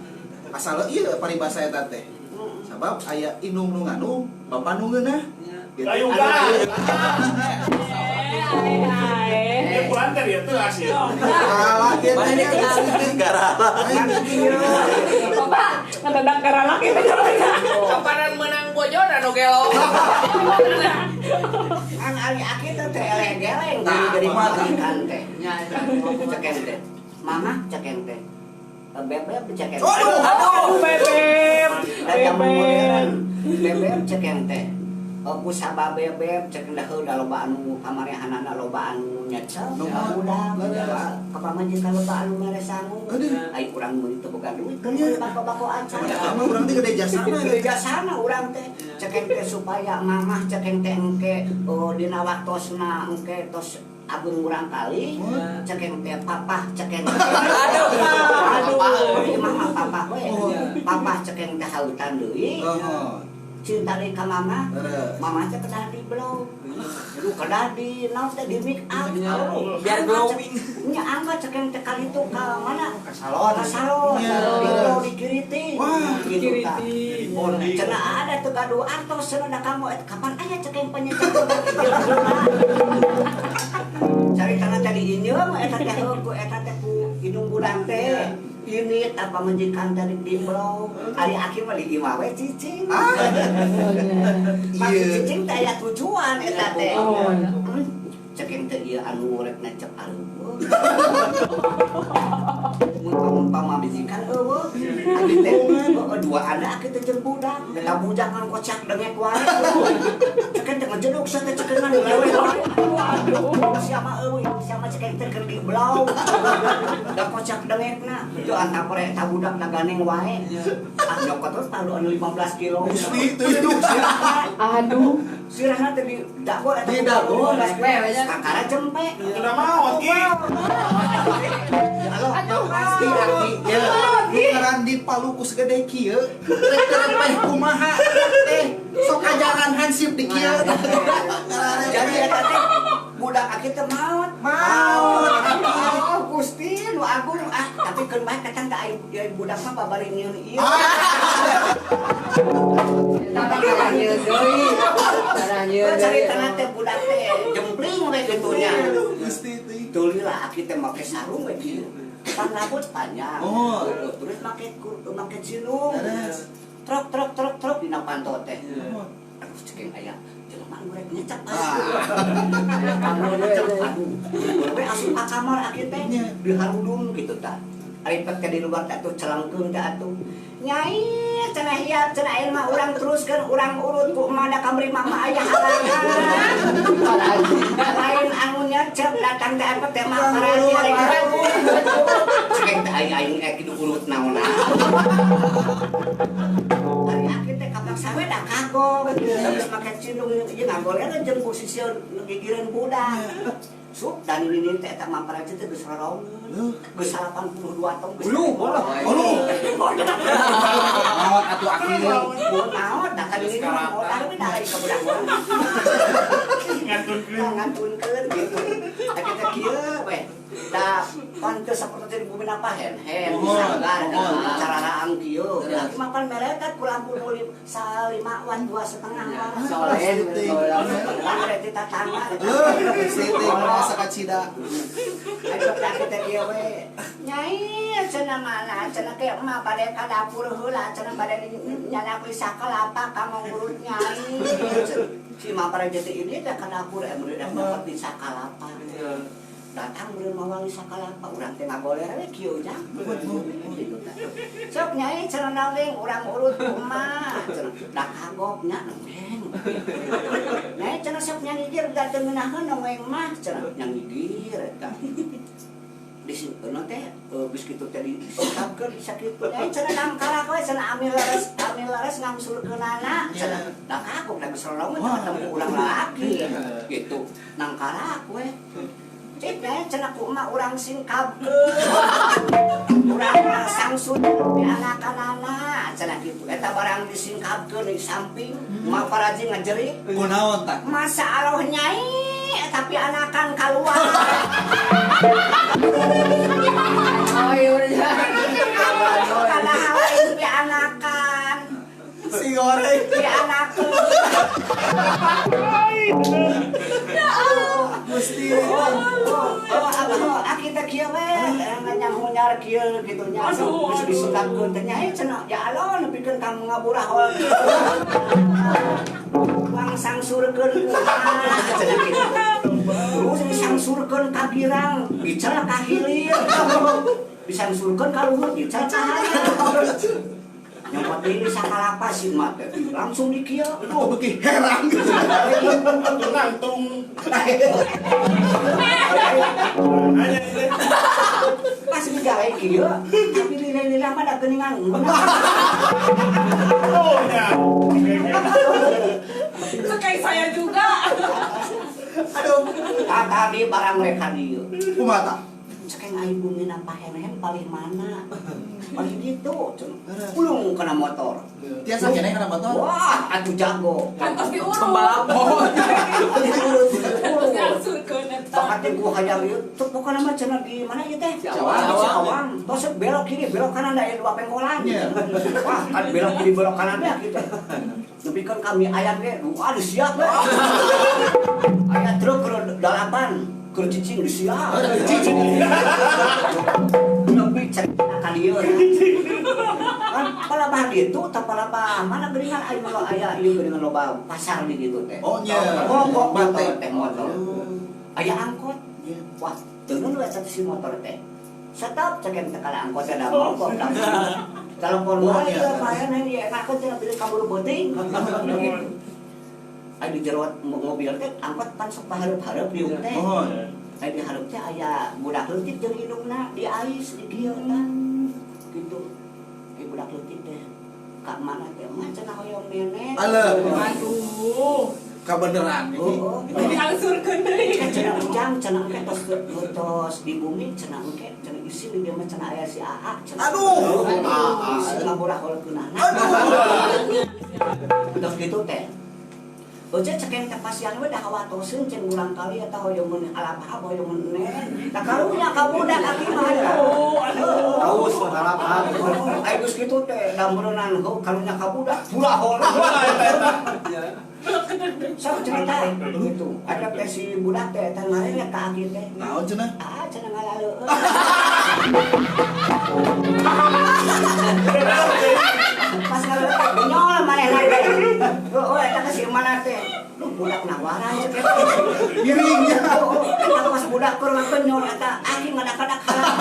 Asal ieu paribasa eta teh. Sabab aya indung nu nganu, bapa nu ngeunah. Gitu. Ayo udah. Dia pulanter ya tuh asyik. Kalah dia teh Garala. Bapak, ngedadak garalak itu. Kapanan menang bojona nu gelo. Kan ari aki teh teh eleng-geleng jadi pamajikan teh. Nya. Cekeng teh. Mama cekeng teh. Bebeb cekeng. Aduh, aduh bebeb. Bebeb. Bebeb cekeng teh. Kusaba bebeb cek dah heula loba anu pamarehanana loba anu nyecep budak ka pamajikan loba anu mere sangu. Ai urang meuli teu boga duit keur meuli bako-bako acan. Padahal mah urang teh gede jasana. Gede jasana urang teh cekeng teh supaya mamah cekeng teh engke dina waktosna engke tos ageung urang kali cekeng teh papah cekeng teh. Aduh aduh mama papah we. Papah cekeng teh hautan deui. Cinta deui ka mama. Mama teh kedah di blow. Aduh kedah di naon teh di make up. Biar glowing. Nya angkat cek yang teh kali itu ka mana? Ka salon. Ka salon. Di blow di kiriti. Wah, gitu tah. Cenah ada teu gaduh artos cenah da kamu kapan aya cek yang penyecek. Cari tanah tadi inyeum eta teh ku eta teh ku indung budak teh. Ini tanpa menjikan dari di blow. Ari aki mah di imah we cicing. Maksud cicing teh aya tujuan eta teh. Cek yang teh ieu anu rek ngecek areueuh. Mun pamajikan eueuh. Aki teh dua anak aki teh jeung budak. Eta budak kan kocak dengek wae. Cek teh ngejeduk sia teh cek ngan lewe wae. Siapa eueuh, siapa cek teh keur di blow. Da kocak dengekna. Itu antapore eta budak da ganeng wae. Ah nyokot terus palu anu 15 kilo. Gusti teu hidup sia. Aduh. Sirahna teh di dago eta. Di dago. Kakara jempe. Udah maot ki. Aduh, pasti aki. Beneran di Palu ku segede kieu. Rek teh kumaha teh sok ajaran hansip di kieu. Jadi eta teh budak aki teh maot. Maot. Oh, Gusti nu agung ah, tapi keun bae katang da aing budak mah babari nyieun ieu. Tapi karena nyieun deui. Karena nyieun deui. Caritana teh budak teh jempling we kitu nya. Gusti teh. Tuluy lah aki teh make sarung we kieu. Pan rambut panjang. Oh. Terus make make cilung. Trok trok trok trok dina panto teh. Aduh cekeng aya jelema nu rek nyecep aduh. We asup ka kamar aki teh diharudung kitu tah. Ari pek teh di luar teh atuh celengkeung teh atuh. Nyai cenah hiap cenah ayeuna mah urang teruskeun urang urut ku emak da kamari mama aya halangan. Lain anu nyecep datang teh apa teh mah paraji rek urut. Cekeng teh aing kitu urut naon. Ari aki teh kapaksa we da kagok. Terus make cindung ieu ngagoler jeung posisi gigireun budak. Sup dan ini teh eta mamparaji teh geus roroneun. Geus 82 tong geus. Uluh, uluh. Maot atuh aki. Maot da kan ini mah modal we da ka budak mah. Ngantunkeun. Ngantunkeun gitu. Aki teh kieu we. Da pan teu sapertos di bumi napa hen hen sanggar cara raang kieu. Aki mah pan merekat ku lampu 5 watt 2,5 watt. Soleh. Kan teh tatangga. Gusti teh masa kacida. Ayo aki teh kieu we. Nyai cenah mana cenah ke emak bade ka dapur heula cenah bade nyanak sakalapa ka ngurut nyai. Si maparaja teh ini teh ka dapur mun dapat di sakalapa. Datang meureun mawangi sakalapa urang teh ngagoler we kieu jang. Sok nyai cenah nanging urang urut ku emak cenah da kagok nya nongeng. Nyai cenah sok nyangigir da teu ngeunaheun nongeng mah cenah nyangigir eta. Di situ teh geus kitu teh disingkapkeun sakitu nyai cenah nangkalak we cenah amil leres ngangsulkeunana cenah da kagok da geus rorong teh ketemu urang lalaki gitu nangkalak we. Cik nyai cenah ku emak urang singkapkeun. Urang sangsun di anak-anana cenah kitu. Eta barang disingkapkeun di samping emak paraji ngajerik. Kunaon tah? Masa Allah nyai tapi anakan kaluar. Oh iya udah. Padahal lain pi anakan. Si goreng. Pi anakeun. Ya Allah. Gusti. Oh, aki teh kieu we, nyahunyar kieu kitu nya. Geus disingkapkeun teh nyai cenah ya Allah nepikeun ka ngaburah hol kieu. Wang sangsurkeun kumaha cenah kitu. Terus disangsurkeun ka girang, bicara ka hilir. Disangsurkeun ka luhur, bicara ka hareup. Nyokot ini sakalapa si emak teh langsung di kieu. Aduh beuki herang. Nangtung. Pas digawe kieu, tapi lilin-lilin mah da geuningan. Oh ya. Itu kayak saya juga. Aduh, tadi barang mereka dieu. Kumaha tah? Cekeng aing bumi napa hen-hen palih mana? Masih gitu cenah. Ulung kana motor. Tiasa keneh kana motor. Wah, atuh jago. Kantos diurut. Pembalap. Diurut. Diangsurkeun eta. Bakat teh gua hayang ieu teu pokona mah cenah di mana ieu teh? Cawang. Cawang. Tos belok kiri, belok kanan aya dua pengkolan. Wah, kan belok kiri belok kanan ya gitu. Nepikeun kami ayam ge, aduh siap we. Aya truk keur 8, keur cicing di siap. Cicing. Nepi cenah ka dieu. Kan palabah ditu tah palabah mana geuningan aya mah aya ieu geuningan loba pasar di ditu teh. Oh nya. Mogok Bate. teh motor. Aya angkot. Wah, teungeun we satu si motor teh. Stop cek teh kana angkot teh da mogok langsung. Telepon wae Oh, iya. paean ieu enakeun cenah bilih kaburu beuting. Aya di jero mobil teh angkot pan sok pahareup-hareup diuk teh. Mohon. Aya di hareup teh aya budak leutik jeung indungna di ais di dieu tah. Gitu. Eh budak leutik teh ka mana teh mah cenah hoyong nenek. Alah. Aduh. Kabeneran ini. Oh, oh. Diangsurkeun deui. Cenah ujang cenah engke tos tos di bumi cenah engke cenah isin di dieu mah cenah aya si AA cenah. Aduh. Isin ngaboraholkeunana. Aduh. Tos gitu teh. Oje cekeng teh pasian we da hawatoseun cen urang kali eta hoyong mun alap-alap hoyong mun nen. Da karunya ka budak aki mah aduh. Haus alap-alap. Ai geus kitu teh da meureunan heuh karunya ka budak pulahol. Sok cerita gitu. Ada teh si budak teh eta ngarenya ka aki teh. Naon cenah? Ah cenah ngalaleueun. Pas ngalaleueun benyol manehna teh. Oh eta ka si mana teh? Lu budak nawaran cek eta. Giringnya. Eta pas budak keur ngakenyol eta aki ngadakedak halal.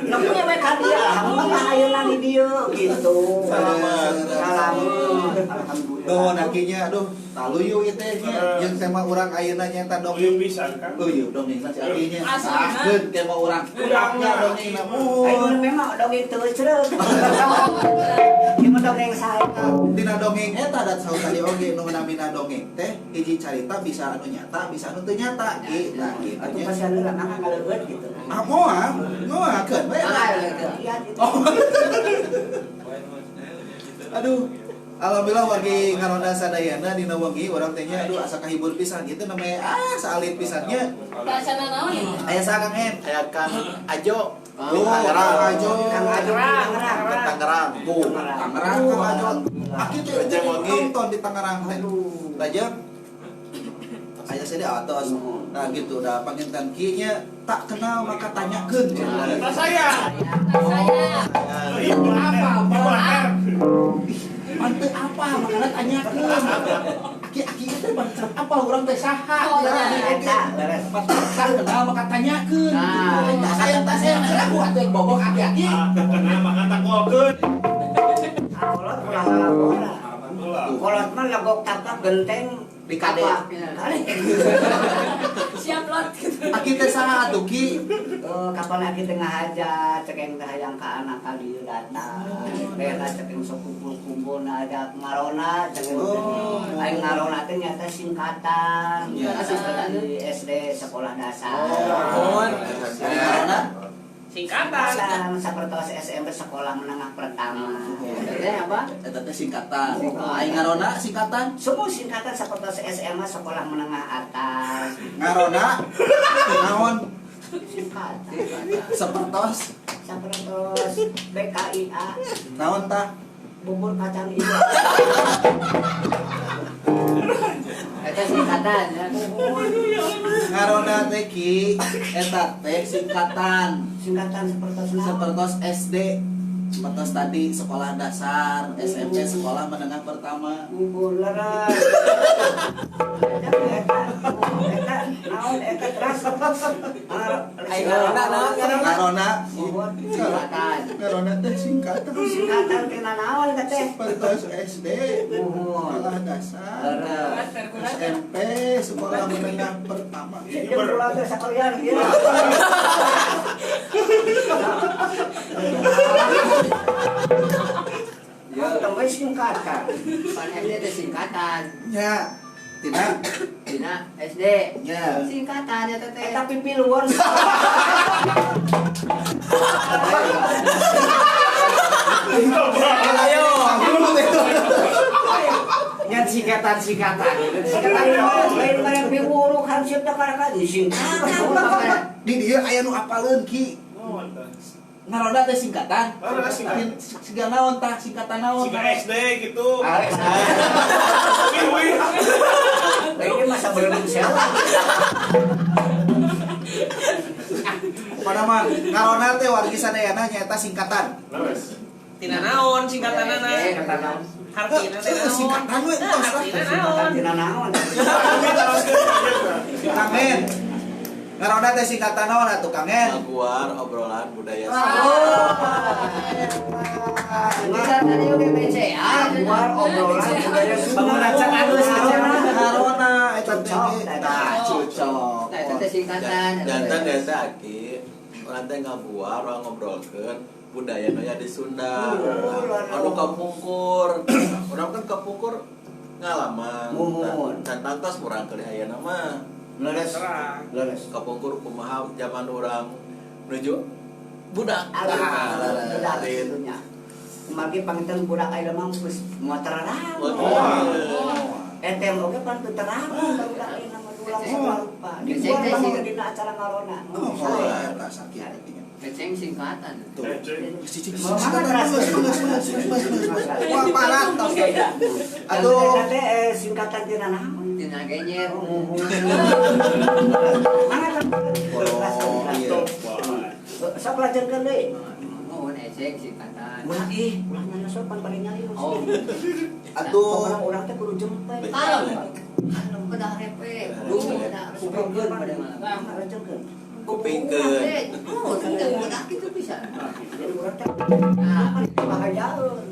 Nepi we ka dieu alhamdulillah ayeuna di dieu gitu. Salamat. Salamat. Alhamdulillah. Nuhun akinya aduh taluyu ieu teh nya jeung tema urang ayeuna nyaeta dongeng. Uyuh pisan kan. Uyuh dongengna si akinya. Aslina. Ahkeun tema urang. Urangnya dongengna Ayo muhun. memang dongeng teu eucereuk. Ieu mah dongeng sae. Tina dongeng eta dat saur tadi oge nu namina dongeng teh hiji carita bisa anu nyata bisa anu teu nyata ki. Nah kitu Atuh nya. pasian heula mangga ngaleueut gitu. Ah moal, moalkeun we. Iya gitu. Aduh. Alhamdulillah wargi ngaronda sadayana dina wengi urang teh nya aduh asa kahibur pisan gitu namanya ah saalit pisannya. Bacana naon ieu? Aya saha Kang En? Aya Kang Ajo. Oh, Kang Ajo. Kang Ajo Tangerang. Tangerang. Tuh, Tangerang Kang Ajo. Aki teh Rejeng wengi. nonton di Tangerang teh. Lajeng aya sih di atas. Nah gitu dah panginten kieu nya tak kenal maka tanyakeun cenah. Tak saya. Tak saya. Ibu apa? Pante apa makana tanyakeun. Aki-aki teh bangsa apa urang teh saha? Oh, iya. Eta leres. Tak kenal maka tanyakeun. Nah. Tak sayang ragu atuh bogok aki-aki. Tak kenal maka takolkeun. Kolot ulah lalabora. Kolot mah legok tapak genteng Di kade. Kade. Siap lot gitu. Aki teh saha atuh ki? Kapan aki tengah aja cekeng teh hayang ka anak ka dieu datang. Beda cekeng sok kumpul-kumpul na ada ngarona cekeng. Oh. Aing ngarona teh nyata singkatan. Iya. Di SD sekolah dasar. Oh. Ngarona? Singkatan. Singkatan sapertos SMP sekolah menengah pertama. Teh apa? Eta teh singkatan. Aing ngarona singkatan. Semua singkatan sapertos SMA sekolah menengah atas. Ngarona naon? Singkatan. Sapertos Sapertos BKIA naon tah? bubur kacang hijau. Eta singkatan ya. Ngarona teh ki eta teh singkatan. Singkatan sapertos naon? Sapertos SD Sapertos tadi sekolah dasar, SMP sekolah menengah pertama. Bubur leres. Eta eta naon eta teras. Aing ngarona naon ngarona? Ngarona Bubur Singkatan. Ngarona teh singkatan. singkatan tina naon eta teh? Sapertos SD sekolah dasar, Leres. SMP sekolah menengah pertama. Jeung kula teh sakalian ieu. Ya, tambah singkatan. Pan SD teh singkatan. Ya, tidak. Dina SD. Nya. Singkatan eta teh. Eta pipiluan. Ayo. Nyan singkatan-singkatan. Singkatan lain barang piwuruk hansip teh karaka disingkatan. Di dieu aya nu apaleun Ki. Ngaronda teh singkatan. Ngaronda singkatan. Siga naon tah singkatan naon? Siga SD gitu. Wih wih. Ini masa belum sewa. Pada mah ngaronda teh wargi sadayana nyaeta singkatan. Leres. Tina naon singkatanana? Singkatan naon? Hartina teh naon? Singkatan we entos lah. Hartina naon? Tina naon? Kangen. Ngaronda teh singkatan naon atuh kangen? Ngaguar obrolan budaya. Bisa tadi oge BCA. Luar obrolan budaya Sunda. Bangunan can alus Ngaronda eta teh. Tah cocok. Nah, eta teh singkatan. Jantan eta Aki, urang teh ngaguar urang ngobrolkeun budaya nu aya di Sunda. Anu kapungkur. Urang kan kapungkur ngalaman. Can tangtos urang keur ayeuna mah. Leres. Leres. Kapungkur kumaha zaman urang menuju budak. Budak itunya. Kumargi panginten budak ayeuna mah geus moal terarang. Etem oge pan teu terarang budak ayeuna mah ulang sarupa. Dibuat mah dina acara ngarona. Oh, eta sakit. Eceng singkatan. Tuh. Singkatan wah parah tos. Aduh. Teh singkatan tina naon? Tina genyer. Oh, iya. Sok lajengkeun deui. Mohon eceng singkatan. Ulah ih, ulah nyana sopan bari nyarios. Oh. Atuh urang teh kudu jempe. Kalem. Kalem kedah repe. Kudu kupingkeun pada malam. Lajengkeun. Kupingkeun. Oh, budak itu bisa. Jadi urang teh bahayaeun.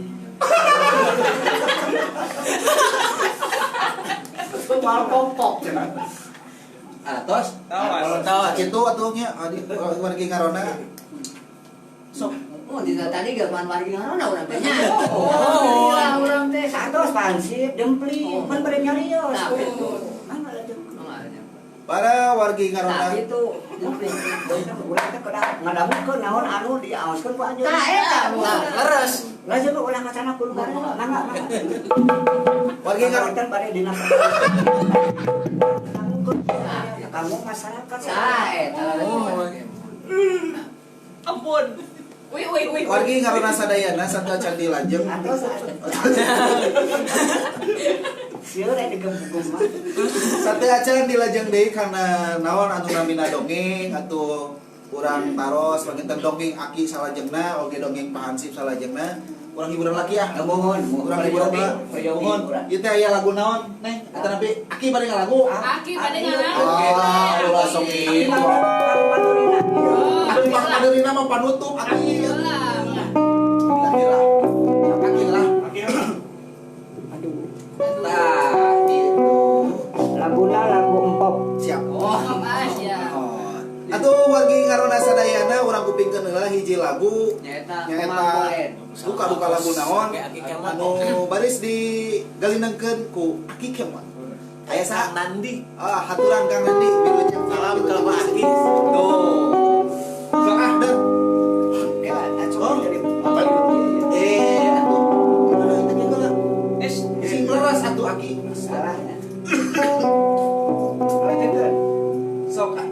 Soal popok. Atos. Tawas. Kitu atuh nya wargi ngaronda. Sok. Oh, dina tadi ge pan wargi ngaronda urang teh nya. Oh, iya urang teh. Satos pansip dempli pan bari nyarios. Mangga lajengkeun. Para wargi ngaronda. Nah, itu. Urang teh kedah ngadamukeun naon anu diaoskeun ku anjeun. Tah eta leres. Lajeng ulah kacana kudu mangga mangga. Wargi ngaronda bade dina. Kamu masyarakat. Tah eta. Ampun. Wih wih wih. Wargi ngaronda sadayana satu acan dilajeng. Sieun aya digebug mah. Satu acan dilajeng deui kana naon anu namina dongeng atuh urang taros panginten dongeng Aki salajengna oge dongeng Pak Hansip salajengna. Urang hiburan lagi ah. Mohon, urang hiburan lah. Mohon. Ieu teh aya lagu naon, Neng? Eta napi Aki bade ngalagu. Aki bade ngalagu. Ah, ulah sok kitu. Paturina. Paturina mah panutup Aki. Aki lah. Aki lah. Aduh. Nah, gitu. Laguna lagu empok. Siap. Oh, ya. Atuh wargi ngaronda sadayana urang kupingkeun heula hiji lagu nyaeta duka-duka lagu naon anu baris digalinengkeun ku Aki Kemot. Aya saha Nandi. Ah, haturan Kang Nandi wilujeng salam ka Pak Aki. Tuh. Sok ah deh. Ya, atuh jadi apa? Atuh. Aduh, itu kieu lah. Sing leres atuh Aki. Salah. Lajengkeun. Sok ah.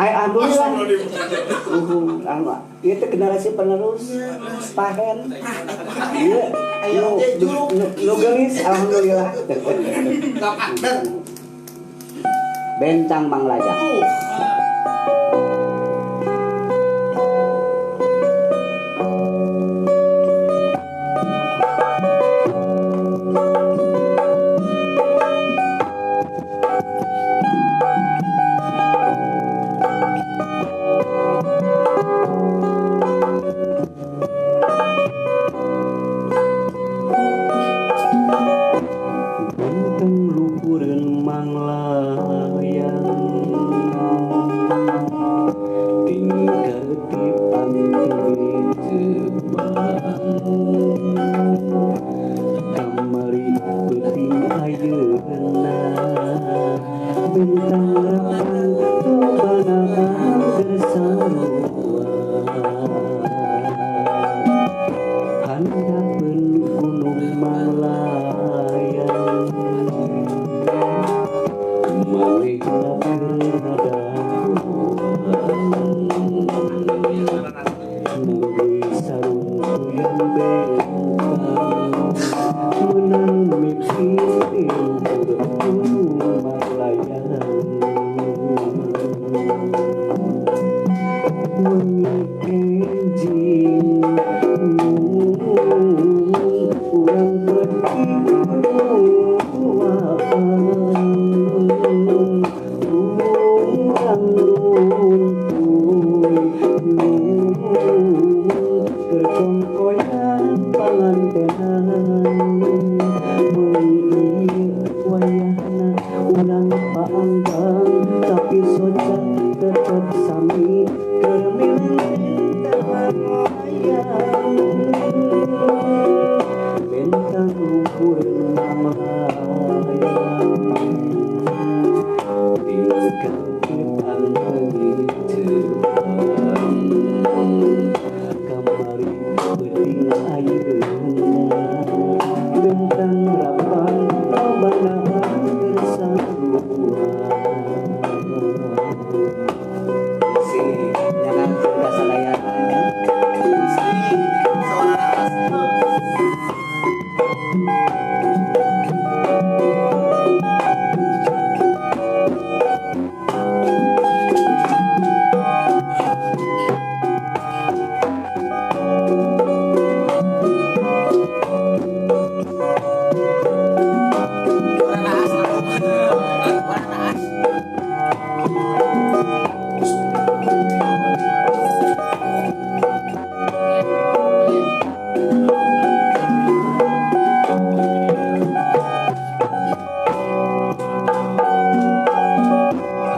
Alhamdulillah. Alhamdulillah. Itu generasi penerus pahen. Iya. Ayo nu geulis alhamdulillah. Bencang Mang Lajang. luhureun manglayang tingkat tipan Jepang kamari peuting ayeuna bentang rapang lobana angger sarua handapeun gunung Manglayang manehna keur ngadagoan nanggeui saruntuyan bentang meunang mimpi di luhur gunung Manglayang wengi enjing urang pergi duaan urang runtuy keur kongkoyan pangantenan meuni ieu wayahna urang paanggang tapi soca tetep sami keur mileng manglayang bentang luhur manglayang tingkat tipan Jepang kamari peuting ayeuna bentang rapang lobana angger sarua. Si jangan kasadayana.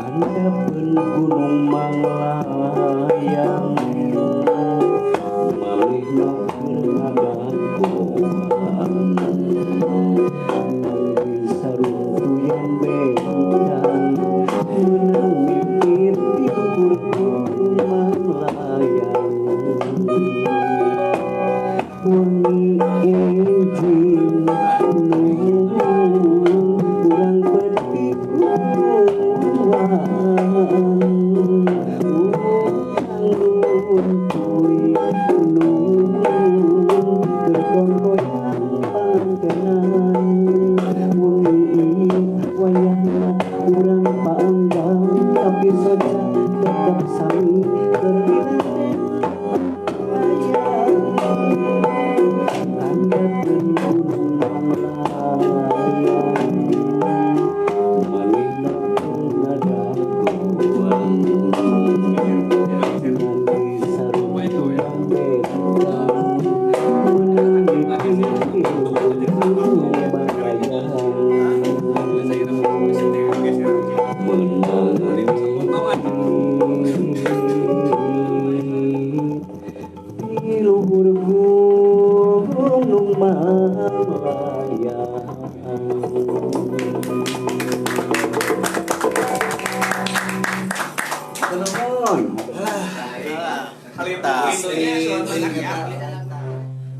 Handapeun gunung Manglayang manehna keur ngadagoan nanggeui saruntuyan bentang meunang mimpi di luhur gunung Manglayang wengi enjing urang peuting duaan urang runtuy keur kongkoyan pangantenan wengi wayahna urang paanggang tapi soca tetep sami keur mileng manglayang handapeun gunung Manglayang manehna keur ngadagoan nanggeui saruntuyan bentang meunang mimpi di luhur gunung Manglayang meunang mimpi di luhur gunung Manglayang. Nuhun.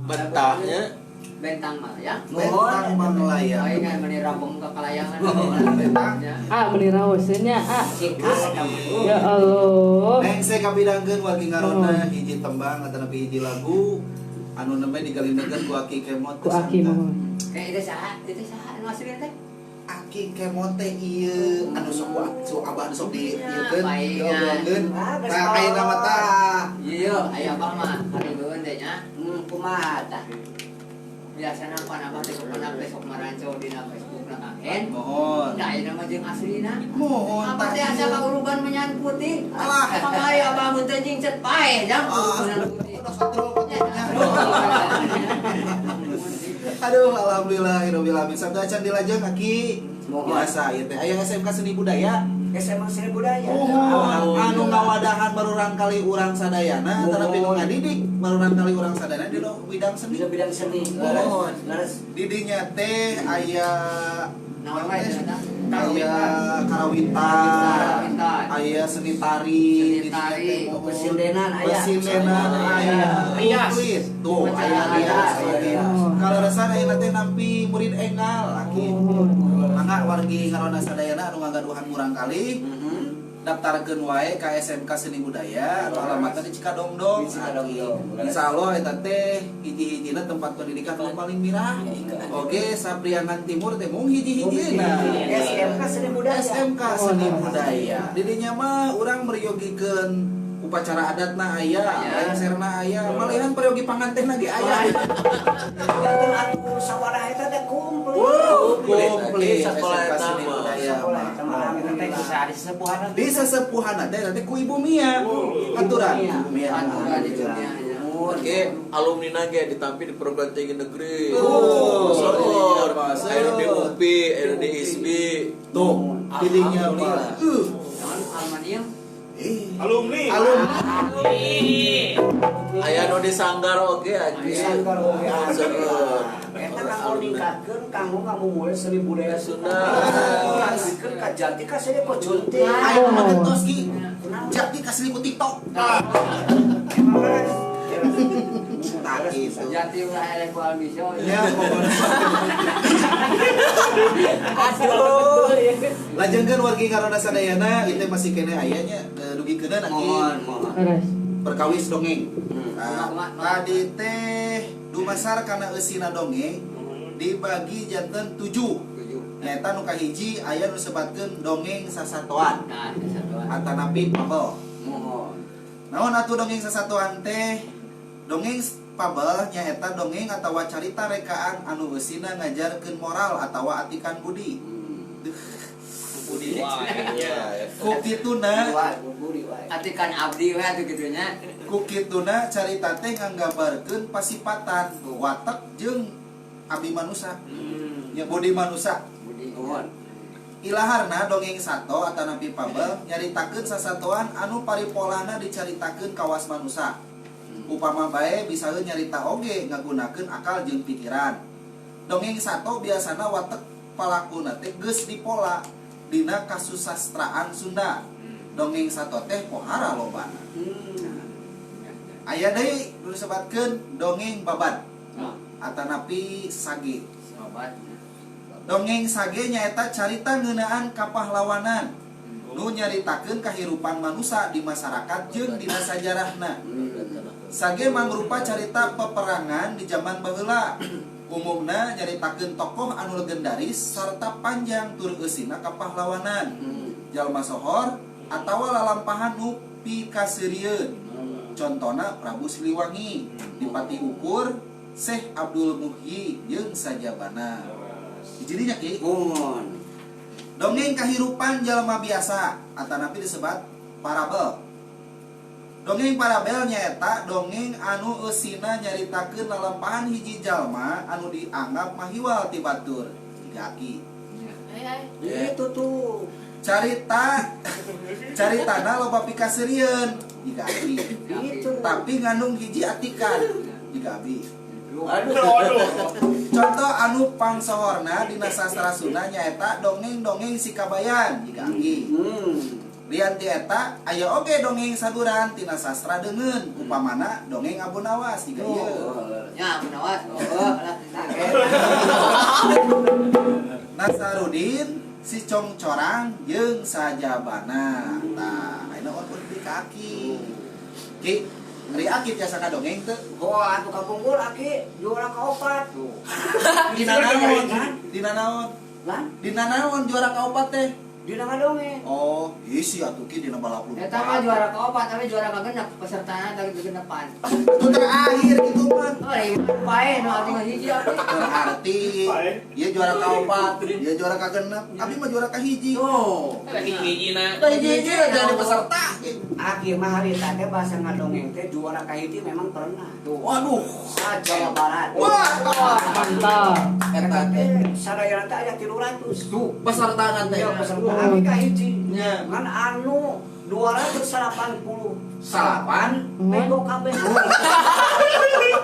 Betahnya Bentang Manglayang. Bentang Manglayang. Aing meni rabong ke kalayangan. Ah, meni raoseun nya, ah. Singkat eta mah. Ya Allah. Neng saya kapidangkeun wargi ngaronda hiji tembang atanapi hiji lagu anu nembe digalindekeun ku Aki Kemot. Ku Aki mah. Kayak itu saha? Itu saha anu asli teh? Aki Kemot teh ieu anu sok ku abah anu sok di ieukeun, diobrolkeun. Tah ayeuna mah tah. Iya, aya abah mah hareubeun teh nya. Kumaha tah? Biasana pan abah teh sok besok maranco dina Facebook na Kang. Mohon. Da ayeuna mah jeung aslina. Mohon Abah teh asa kauruban menyan putih. Alah. Kamari abah mun teh jeung cet paeh jang kaurubanan putih. Udah satro katanya. Aduh, alhamdulillah rabbil alamin. Sabda acan dilajeng Aki. Biasa ieu teh aya SMK Seni Budaya. SMK Seni Budaya. Oh, anu ngawadahan barurang kali urang sadayana, tetapi nu ngadidik barurang kali urang sadayana di bidang seni. Di bidang seni. Leres. Didinya teh aya Naon wae cenah? Aya karawitan, aya seni tari, pesindenan aya. Pesindenan aya. Rias. Tuh, aya rias. Kaleresan ayeuna teh nampi murid enggal aki. Mangga wargi ngaronda sadayana anu ngagaduhan murang kali. Daftarkeun wae ka SMK Seni Budaya atau alamatna di Cikadongdong. Insyaallah eta teh hiji-hijina tempat pendidikan anu paling mirah. Oke, Sapriangan Timur teh mung hiji-hijina. SMK Seni Budaya. SMK Seni Budaya. Didinya mah urang meryogikeun upacara adatna aya, lengserna aya, malihan peryogi pangantenna ge aya. Janten atuh sawarah eta teh komplit. Komplit Sekolah SMK eta Seni mah. Budaya. Sekolah teh bisa di sesepuhan. Di sesepuhan teh nanti ku Ibu Mia. Aturan Ibu Mia. Aturan Ibu Mia. Oke, alumni ge ditampi di perguruan tinggi negeri. Oh, seueur. Aya di UPI, aya di ISBI. Tuh, didinya mah. Naon alumni? Alumni. Alumni. Aya nu di Sanggar oge anjing. Di Sanggar oge. Seueur. Eta kanggo ningkatkeun kanggo ngamumule seni budaya Sunda. Ningkatkeun ka jati ka seni kojunti. Ayo mah gentos ki. Jati ka seni ku TikTok. Tak gitu. Jati ulah eleh ku almisio. Ya, pokoknya. Aduh. Lajengkeun wargi ngaronda sadayana ieu teh masih keneh aya nya dugikeun aki. Mohon. Perkawis dongeng. Tadi teh dumasar kana eusina dongeng dibagi janten 7. Nyaeta nu kahiji aya nu disebatkeun dongeng sasatoan. Nah, sasatoan. Atanapi pabel. Mohon. Naon atuh dongeng sasatoan teh? Dongeng pabel nyaeta dongeng atawa carita rekaan anu eusina ngajarkeun moral atawa atikan budi. Budi. Ku kituna atikan abdi we atuh kitu nya. Ku kituna carita teh nganggambarkeun pasipatan watek jeung abdi manusa. Nya budi manusa. Ilaharna dongeng sato atanapi pabel nyaritakeun sasatoan anu paripolahna dicaritakeun kawas manusa. Upama bae bisaeun nyarita oge ngagunakeun akal jeung pikiran. Dongeng sato biasana watek palakuna teh geus dipola dina kasusastraan Sunda. Dongeng sato teh pohara lobana. Aya deui nu disebatkeun dongeng babad atanapi sage. Dongeng sage nyaeta carita ngeunaan kapahlawanan nu nyaritakeun kahirupan manusa di masyarakat jeung dina sajarahna. Sage mangrupa carita peperangan di zaman baheula. Umumna nyaritakeun tokoh anu legendaris sarta panjang tur eusina kapahlawanan. Jalma sohor atawa lalampahan nu pikaseurieun. Contona Prabu Siliwangi, Dipati Ukur, Syekh Abdul Muhyi jeung sajabana. Jadinya ki. Dongeng kahirupan jalma biasa atanapi disebat parabel. Dongeng parabel nyaeta dongeng anu eusina nyaritakeun lalampahan hiji jalma anu dianggap mahiwal ti batur. Jiga aki. Itu tuh. Carita caritana loba pikaseurieun jiga aki. Tapi ngandung hiji atikan jiga abi. Aduh. Contoh anu pangsohorna dina sastra Sunda nyaeta dongeng-dongeng si Kabayan jiga aki. Lian ti eta aya oge dongeng saduran tina sastra deungeun upamana dongeng Abu Nawas jiga ieu. Nya Abu Nawas. Oh, lah. Nasarudin si Congcorang jeung sajabana. Tah, ayeuna urang di kaki. Ki, ari aki tiasa ka dongeng teu? Oh, atuh kapungkur aki juara kaopat. Dina naon? Dina naon? Dina naon juara kaopat teh? Dina ngadongeng. Oh, isi atuh ki dina balap lumpat. Eta mah juara kaopat tapi juara kagenep pesertana teh genepan. Itu terakhir itu mah. Oh, pae nu atuh hiji atuh. Berarti ieu juara kaopat, ieu juara kagenep, abi mah juara kahiji. Oh. Hiji-hijina. Hiji-hiji jadi peserta. Aki mah harita teh bahasa ngadongeng teh juara kahiji memang pernah. Waduh, Sa Jawa Barat. Wah, Mantap. eta teh. Sadayana teh aya 300. Tuh, peserta teh. Ya peserta aki kahiji. Nya. Ngan anu 280 Salapan bego kabeh.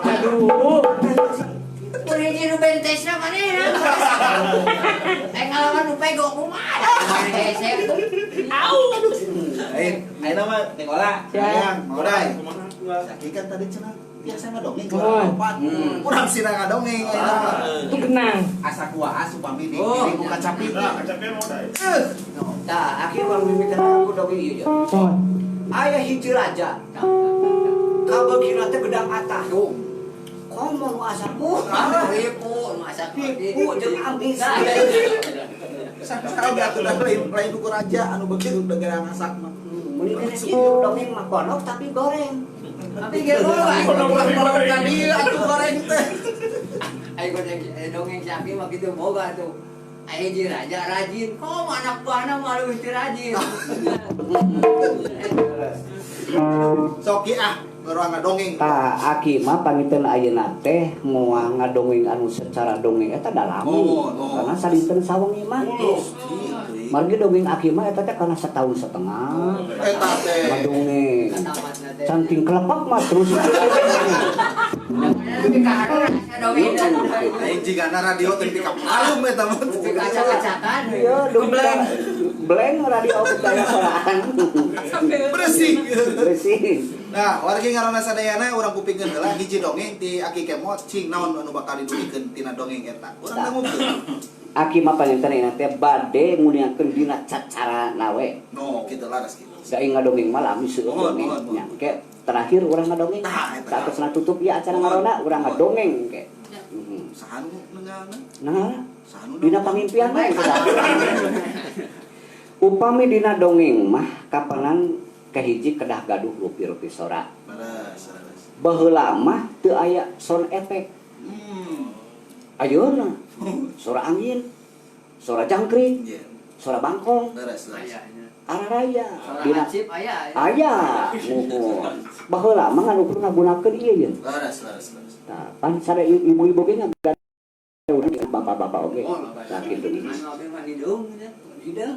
Aduh. Mun hiji nu bentesna manehna. Eh ngalaman nu pego kumaha? Hese tuh. Au. Eh, ayeuna mah Neng Ola, Siap. hayang Oday. Saki kan tadi cenah biasa ngadongeng Oh. juara opat. Kurang sina ngadongeng ayeuna mah. Itu kenang. Asa kuaha supami di Oh. di buka capit. Nah, kacapnya mau dai. Eh, Tah, aki urang mimitan aku dongeng ieu. Oh. Aya hiji raja. Kabeukina teh gedang atah. Komo nu asa Ribu nu asa Tipu jeung amis. Saha atuh da lain lain ukur raja anu begitu gedang asak mah. Meni kene kitu dongeng mah konok tapi goreng. Tapi ge goreng. Ulah ka dieu atuh goreng teh. Ayo dongeng dongeng si Aki mah kitu boga tuh. Aya hiji raja rajin, komo anak buahna mah leuwih teu rajin. Sok ah, baru ngadongeng. Tah aki mah pangiteun ayeuna teh moal ngadongeng anu secara dongeng eta dalami. Oh, oh. Karena sadinten sawengi mah. Margi dongeng aki mah eta teh karena setahun setengah Eta teh. ngadongeng. Katamatna teh. Saking kelepak mah terus. Di kahador asa dongeng. Lain jigana radio teh di kapalum eta mah. Di kaca-kacakan. Iya, dongeng. Blank radio budaya sorangan. Bersih. Bersih. Nah, wargi ngaranna sadayana urang kupingkeun heula hiji dongeng ti Aki Kemot cing naon anu bakal didugikeun tina dongeng eta. Urang dangukeun. Aki mah panginten ayeuna teh bade nguniakeun dina cacarana we. No, kitu laras kitu. Da ngadongeng mah lami seueur Mohon, dongeng. mohon, mohon. Nya, ke terakhir urang ngadongeng. Tah, eta. Saatosna tutup ya acara Mohon, ngaronda urang mohon. ngadongeng ke. Heeh. Saha nu nengalna? Nah, Saha nu dina pangimpian mah. Upami dina dongeng mah kapanan kahiji kedah gaduh rupi-rupi sora. Laras, laras. Baheula mah teu aya sound effect. Ayeuna sora angin, sora jangkrik, Iya. sora bangkong, Laras, laras. araraya. Suara Dina hansip aya. aya muhun. Baheula mah ngan ukur ngagunakeun ieu ye. Laras, laras, laras. Tah, pan sada ibu-ibu ge ngagunakeun bapak-bapak oge. Nah kitu. Anu abdi mah hidung nya. Hidung.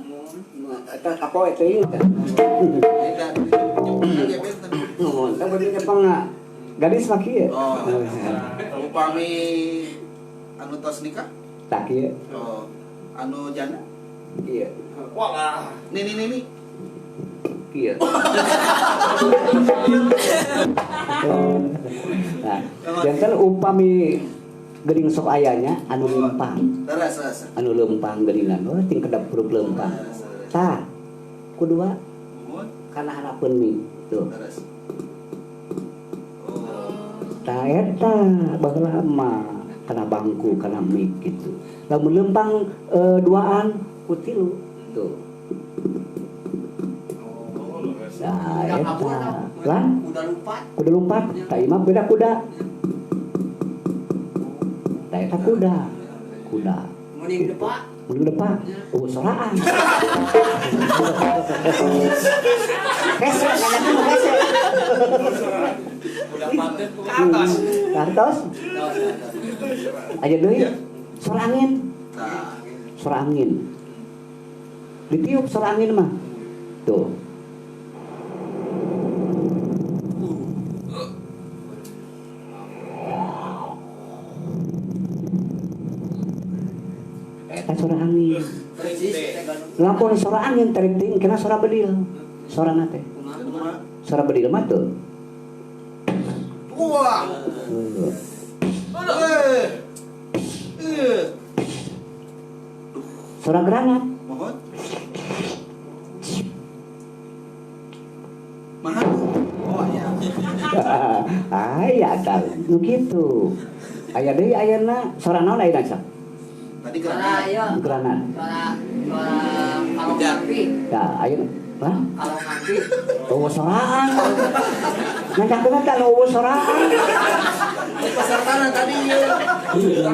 Eta kapoe teuing teh. Eta ge benten. Nuhun, teh bener nyepeng gadis mah kieu. Oh. Upami anu tos nikah? Tah kieu. Oh. Anu janda? Kieu. Walah. Nih nih nih nih. Kieu. Nah, janten upami geuning sok ayanya anu leumpang. Laras, laras. Anu leumpang geuningan, oh ting kedap grup leumpang. Laras, laras. Tah, kudua Mohon. kana harapeun mi. Tuh. Laras. Oh. Tah eta baheula mah kana bangku, kana mik gitu. Lamun leumpang duaan ku tilu. Tuh. Oh, laras. Nah, Kuda eta. kabur tau. Lah, Kuda lompat. kuda lompat, tah ieu mah beda kuda. Tah eta kuda. Kuda. Mending depak. Mun depan, oh soraan. Hese, nanya mah hese. Udah patut ke atas. Kartos. Aja deui. Sora angin, Tah. sora angin. Ditiup sora angin mah. Tuh. Eta sora angin. Persis teh ganu. Lamun sora angin tarik teuing kena sora bedil. Sorana teh. Kumaha? Sora bedil mah tuh. Wah. Tuh. Eh. Eh. Sora granat. Mohon. Mahal. Oh ya. Aya tah nu kitu. Aya deui ayeuna sora naon ayeuna sok? Tadi Suara granat. ieu. Granat. Suara suara kalau ngampi, Tah ayeuna. Hah? kalau ngampi. Eueuh soraan. Nancakeun teh anu eueuh soraan. Pesertana tadi ieu.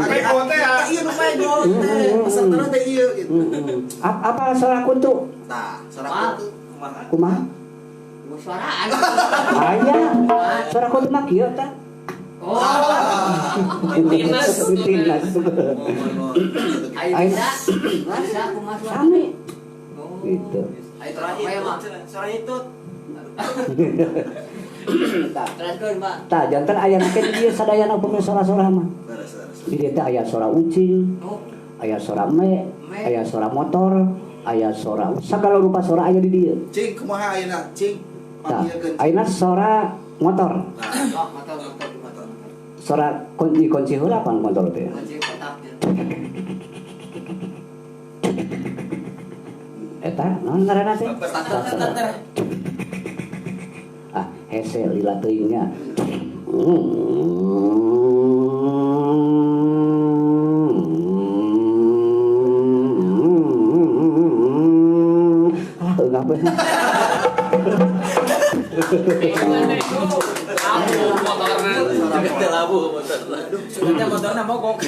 Pego teh ya. Iya nu pego teh. Pesertana teh ieu gitu. Heeh. Apa sora kuntu? Tah, sora Ah. kuntu. Kumaha? Kumaha? Suaraan. Aya. Suara kutub mah kieu tah. Oh. Tinas. Tinas. Ayo bisa. Bisa kumaha suara. Sami. Gitu. Ayo suara itu. Teruskeun, Pak. Tah janten aya ke di dieu sadayana upami sora-sora mah. Di dieu teh aya sora ucing, aya sora me, aya sora motor, aya sora sagala rupa sora aya di dieu. Cing kumaha ayeuna? Cing panggilkeun. Ayeuna sora motor. Oh, motor. Sora kunci heula pan motor teh. Kunci kotak. Eta naon ngaranna teh? Ah, hese lila teuing nya. Ah, eungap we. Motorna mogok.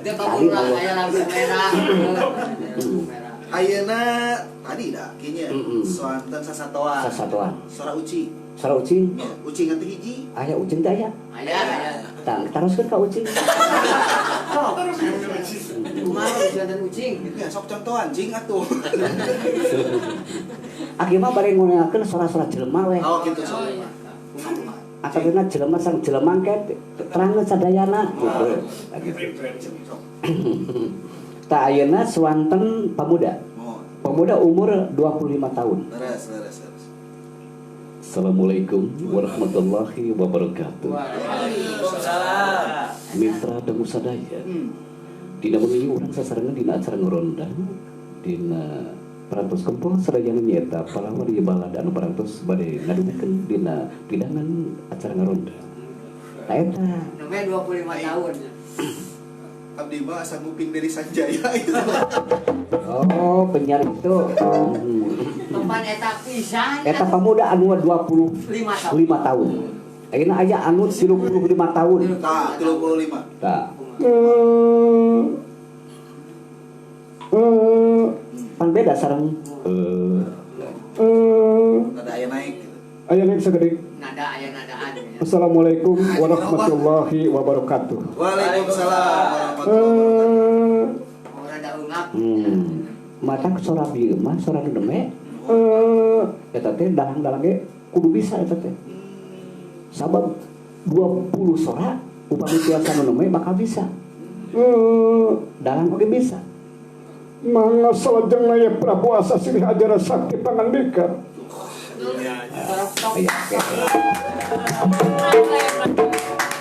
Dia kamu aya lampu merah. Ayeuna tadi dah kinya soanten sasatoan. Sasatoan. Sora ucing. Sora ucing. Ucing teh hiji. Aya ucing teh aya. Aya aya. Tah, taroskeun ka ucing. Kumaha ucing ucing? Ya sok contohan jing atuh. Aki mah bari ngoneakeun sora-sora jelema we. Oh gitu sok. Asalna jelema sang jelema ke terangkeun sadayana gitu. Tah ayeuna swanten pamuda. Pemuda umur 25 tahun. Leres, leres, leres. Assalamualaikum warahmatullahi wabarakatuh. Waalaikumsalam. Mitra dangu sadaya. Dina wengi urang sasarengan dina acara ngaronda dina parantos kempol sadayana nyaeta pahlawan ieu balad anu parantos bade ngadugikeun dina pidangan acara ngaronda. Tah eta. Namanya 25 tahun. Abdi mah asa nguping dari Sanjaya itu. Oh, penyiar itu. Tempan eta pisan. Eta pemuda anu 25 tahun. Ayeuna aya anu 35 tahun. Tah, 35. Tah. Pan beda sareng nada aya naik gitu. Aya naik sakedik. Nada aya nadaan. Assalamualaikum warahmatullahi wabarakatuh. Waalaikumsalam warahmatullahi wabarakatuh. Rada eungap. Mata sora bieu mah sora nu deme. Eta teh dalang-dalang ge kudu bisa eta teh. Sabab 20 sora upami tiasa nu deme bakal bisa. Dalang oge bisa. Mangga salajengna ye Prabu Asa Silih Ajaran Sakti Pangandika.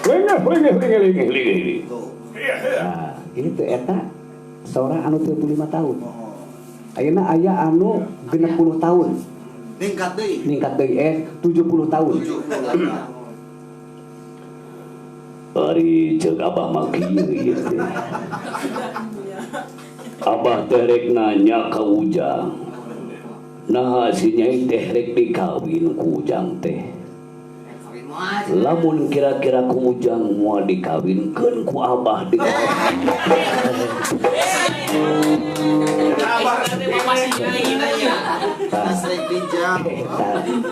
Lengeh lengeh. Nah, itu eta seorang anu 35 tahun. Ayeuna aya anu 60 tahun. Ningkat deui. Ningkat deui 70 tahun. Ari ceuk abah mah kieu ieu teh. Abah teh rek nanya ka Ujang. Nah si nyai teh rek dikawin ku Ujang teh. Lamun kira-kira ku Ujang moal dikawinkeun ku abah dikawin. Abah teh masih nyai nanya.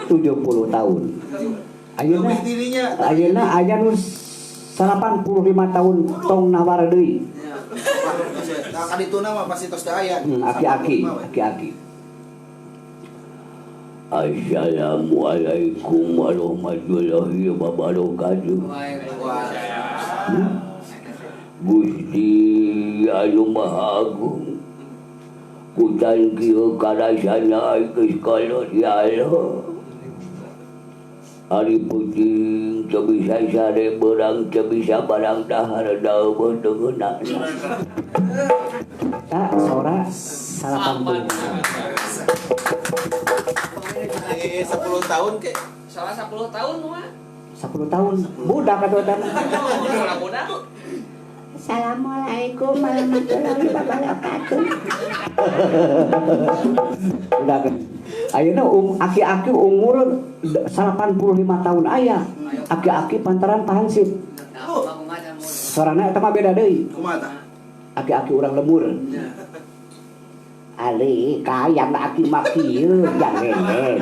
70 tahun. Ayeuna ayeuna aya nu 85 tahun tong nawar deui. Nah, kan itu nama pasti tos teu aya. Aki-aki, aki-aki. Assalamualaikum warahmatullahi wabarakatuh. Gusti anu Maha Agung, kutan kieu karasana geus kolot ya Allah. Ari puting teu bisa sare beurang teu bisa barang dahar daun deungeunna. Tak sora 80. 10 tahun ke? Salah 10 tahun mah. 10 tahun. Budak atuh eta mah. Budak. Assalamualaikum warahmatullahi wabarakatuh. Udah kan. Ayeuna aki-aki umur 85 tahun aya. Aki-aki pantaran pahansip. Sorana eta mah beda deui. Kumaha tah? Aki-aki urang lembur. Ari kahayang aki mah kieu jangan.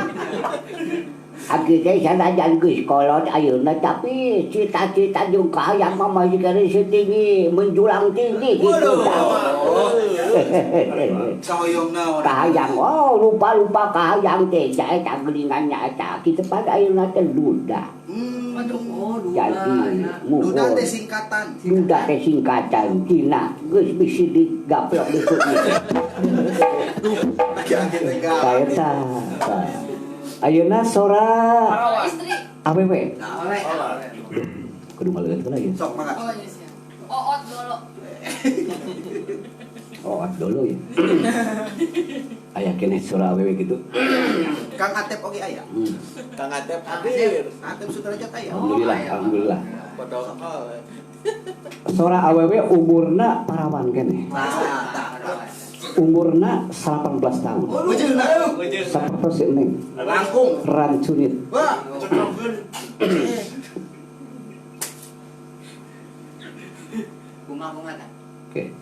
Aki teh sanajan geus kolot ayeuna tapi cita-cita jeung kahayang mah masih keneh setinggi menjulang tinggi gitu. Kahoyong naon? Kahayang oh lupa-lupa kahayang teh eta geuningan nya eta kitu pada ayeuna teh duda. Oh, duda. Jadi duda teh singkatan. Duda teh singkatan tina geus bisi digaplok di kulit. Eta. Ayeuna sora istri. Awewe. Awewe. Kudu ngaleun heula ya. Sok mangga. Oh iya siap. Oot dolo. Oot dolo ya. Aya keneh sora awewe gitu. Kang Atep oge aya. Kang Atep hadir. Atep Sudrajat aya. Alhamdulillah, alhamdulillah. Protokol. Sora awewe umurna parawan keneh. Umurna 18 tahun. Sapertos si Neng. Langkung. Rancunit. Wah, Kumaha-kumaha tah? Oke.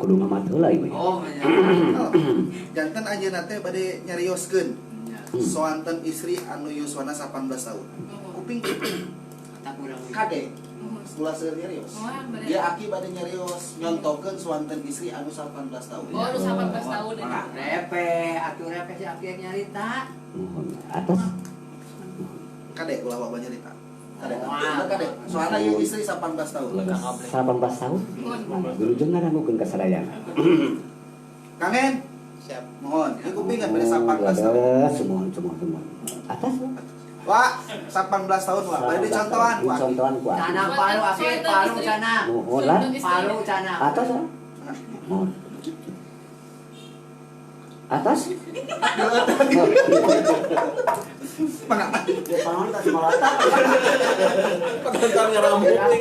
Kudu ngamat heula ieu. Oh, nya. Janten anjeunna teh bade nyarioskeun. Soanten istri anu yuswana 18 tahun. Kuping kade. Ulah seueur nyarios. Dia aki bade nyarios nyontokeun soanten istri anu 18 tahun. Oh, anu 18 tahun. Repe, atuh repe si aki nyarita. Mohon atas. Kade ulah wae nyarita. Kade. Kade. Soalna ieu istri 18 tahun. 18 tahun. Wilujeng ngadangukeun ka sadayana. Kangen? Siap. Mohon. Ieu kupingan bade 18 tahun. Semohon, semohon, semohon. Atas. Wah, 18 tahun wah. Bade dicontohan ku aki. Contohan ku aki. Cana palu aki, palu cana. Mohon lah. Palu cana. Atas. Mohon. Atas. Penonton ngerambung tinggal.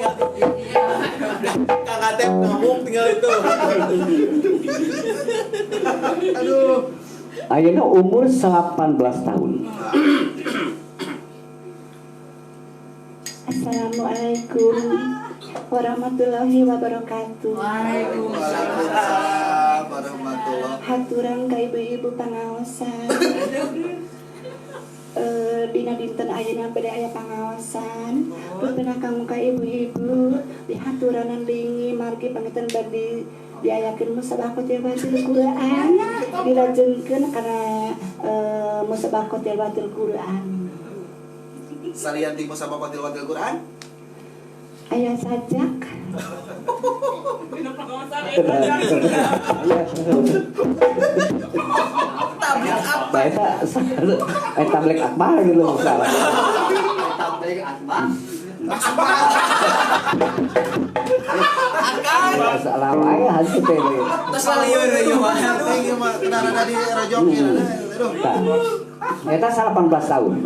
Kang Atep ngamuk tinggal itu. Aduh. Ayeuna umur 18 tahun. Assalamualaikum warahmatullahi wabarakatuh. Waalaikumsalam warahmatullahi. Haturang ka ibu-ibu pangaosan. Dina dinten ayeuna bade aya pangaosan. Rupina kamu ka ibu-ibu dihaturanan lingi margi pangetan bade diayakeun musabaqah tilawatil Quran dilajengkeun kana musabaqah tilawatil Quran. Salian ti musabaqah tilawatil Quran? Aya sajak. Tablik akbar. Tablik akbar gitu salah. Tablik akbar. Salah wae hantu teh. Terus lalieur ieu mah. Ieu mah kendaraan di rojokin. Aduh. Eta 18 tahun.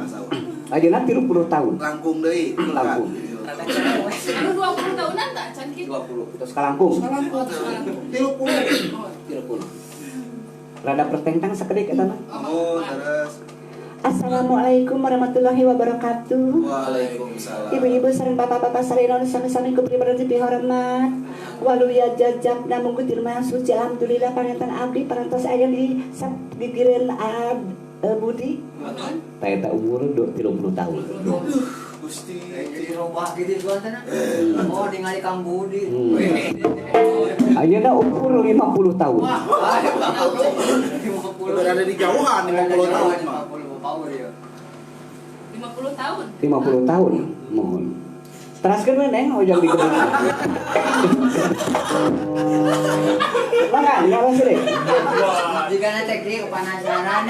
Ayeuna 30 tahun. Langkung deui. Langkung. Anu 20 tahunan tak can kitu? 20. Terus kalangkung. 30. 30. Rada pertentang sakedik eta mah. Oh, terus. Assalamualaikum warahmatullahi wabarakatuh. Waalaikumsalam. Ibu-ibu sareng bapak-bapak sareng sami-sami ku pribadi dihormat. Waluya jajab namung kutir suci alhamdulillah panganten abdi parantos aya di sagigireun Budi. Tah eta umur 30 tahun. Gusti jadi robah gitu tuan teh. Oh, ningali Kang Budi. Ayeuna umur 50 tahun. Wah, 50. Udah ada di jauhan 50 tahun. 50 power ya. 50 tahun. 50 tahun. Mohon. Teraskeun we Neng hojang di kebun. Makan, enggak sih deh. Jika teh kieu kepanasaran.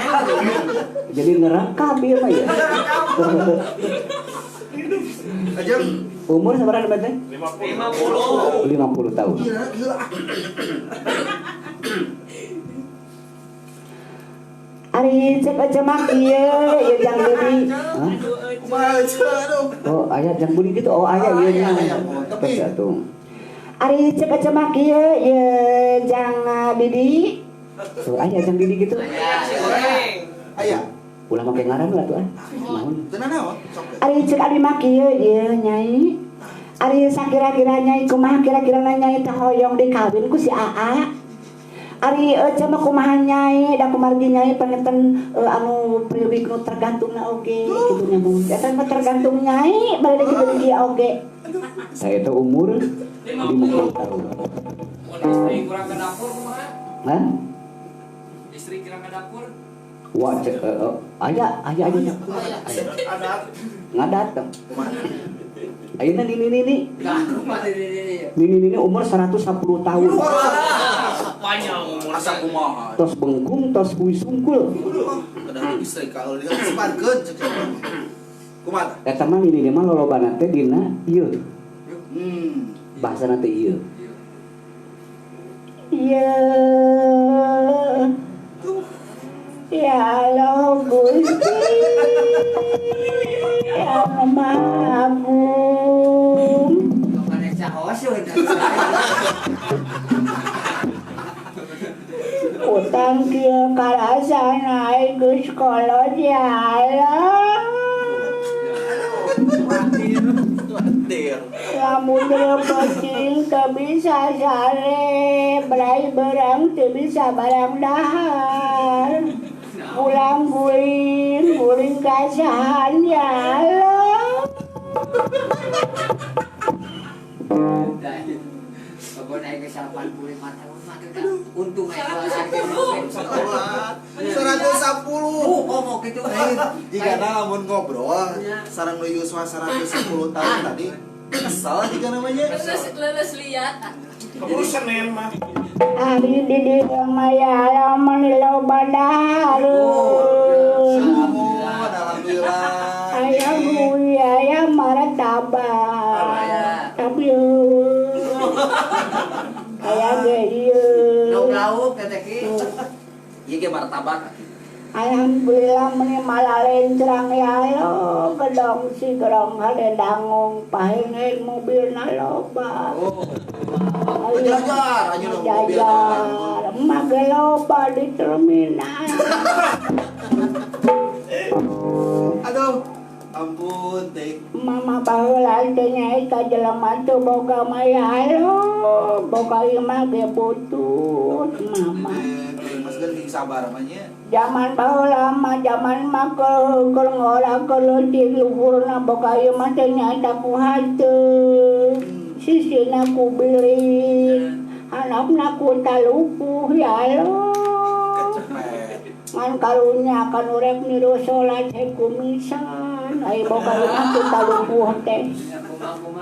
Jadi ngerekam ieu mah ya. Ajeng umur sabaraha teh? 50. 50 tahun. Gila. Ari cek aja mah ieu ieu jang Budi. Hah? Kumaha aduh. Oh, aya jang Budi gitu. Oh, aya ieu nya. Tapi atuh. Ari cek aja mah ieu ieu jang Didi. Tuh aya jang Didi gitu. Aya. Ulah make ngaran lah tuh ah. Naon? Teu nanaon? Ari cek abi mah kieu ieu Nyai. Ari sakira-kira Nyai kumaha kira-kira Nyai teh hoyong dikawin ku si Aa. Ari ece mah kumaha nyai da kumargi nyai panginten anu priwik nu tergantungna oge kitu nya mun. Eta mah tergantung nyai bade kitu di oge. Saya itu umur 50 tahun. Mun istri kurang ke dapur kumaha? Hah? Istri kurang ke dapur? Wah, aya aya aya. Ngadat. Ayeuna nini. Nini umur 110 tahun. Panjang umur. Asa kumaha? Tos bengkung, tos kuwi sungkul. Kadang istri kalau dia separkeun cek. Kumaha? Eta mah nini mah lolobana teh dina ieu. Bahasana teh ieu. Ieu. Ya Allah Gusti. Ya Maha Agung. Utang kieu karasana ai geus kolot ya Allah. Lamun penting teu bisa sare, berai berang teu bisa barang dahar. Pulang guling, guling kasahan ya Allah. Pokoknya naik ke 85 tahun mah teh untung aya 110. Oh, kitu jika lamun ngobrol sareng nu yuswa 110 tahun tadi kesel jika namanya. Leles liat. Keburu Senin mah. Ari di dieu mah ya lamun loba dahareun. Alhamdulillah. Aya gui aya martabak. Tapi aya ge ieu. Lauk-lauk teh ki. Ieu ge martabak. Alhamdulillah meni malalencrang ya Allah gedong si gerong hade dangung pahengen mobilna loba. Oh. Jajar aja dong mobil. Jajar mah ge loba di terminal. Aduh, ampun teh. Mama baheula teh nyaeta jelema teu boga mah ya Allah, boga ieu mah ge butut mama. Sabar namanya. Zaman baheula mah zaman mah keur ngora keur leutik luhurna boga ieu mah teh nyaeta ku hanteu. Sisina ku bilik, handapna ku talupuh ya Allah. Ngan karunya kanu rek niru salat hek kumisan, ai boga ieu mah ku talupuh teh.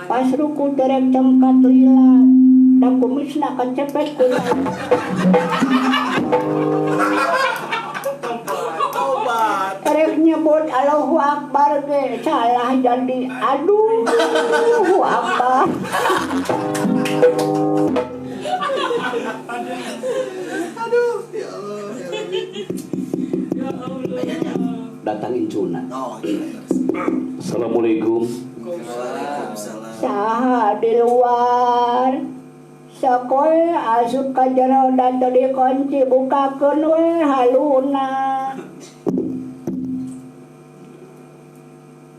Pas ruku teh rek cemkat lila, da kumisna kacepet ku Rek nyebut Allahu Akbar ge salah jadi aduh Akbar. Aduh ya Allah ya Allah. Datang incuna. Oh, iya. Assalamualaikum. Waalaikumsalam. Saha di luar. Sakoe asup ka jero dan teu dikunci bukakeun we haluna.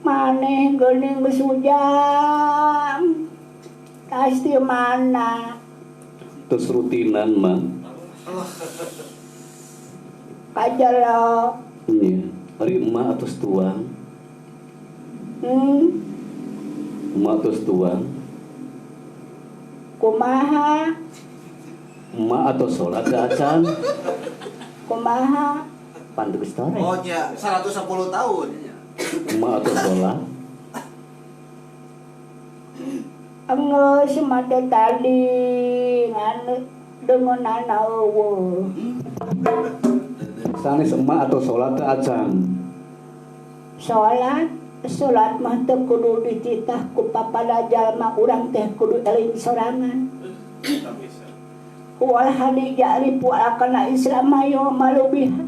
Maneh geuning geus ujang. Tas di mana? Terus rutinan mah. Ka jero. Iya, ari emak atos tuang. Emak atos tuang. Kumaha? Emak atau sholat acan? Kumaha? Pantu geus tore. Oh nya, 110 tahun. Emak atau sholat? Enggeus mah teh tadi ngan deungeunana eueuh. Sanes emak atau sholat acan? Sholat? Salat mah teu kudu dititah ku papada jalma urang teh kudu eling sorangan. Wal hadi ja'rifu akana Islam ayo malubiha.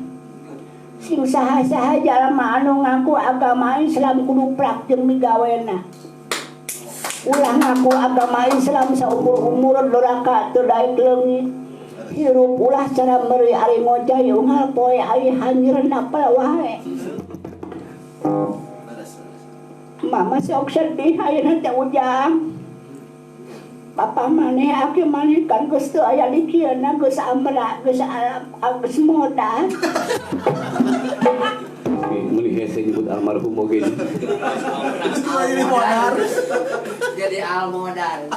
Sing saha-saha jalma anu ngaku agama Islam kudu prak jeung migawena. Ulah ngaku agama Islam saumur-umur doraka teu daek leungit. Hirup ulah cara meuri ari ngojay unggal poe ari hanyirna wae. Mama sok sedih ayeuna teh ujang. Papa maneh aki maneh kan geus teu aya di kieuna geus amra geus geus modal. Meni hese nyebut almarhum oge. Jadi modar. Jadi almodar.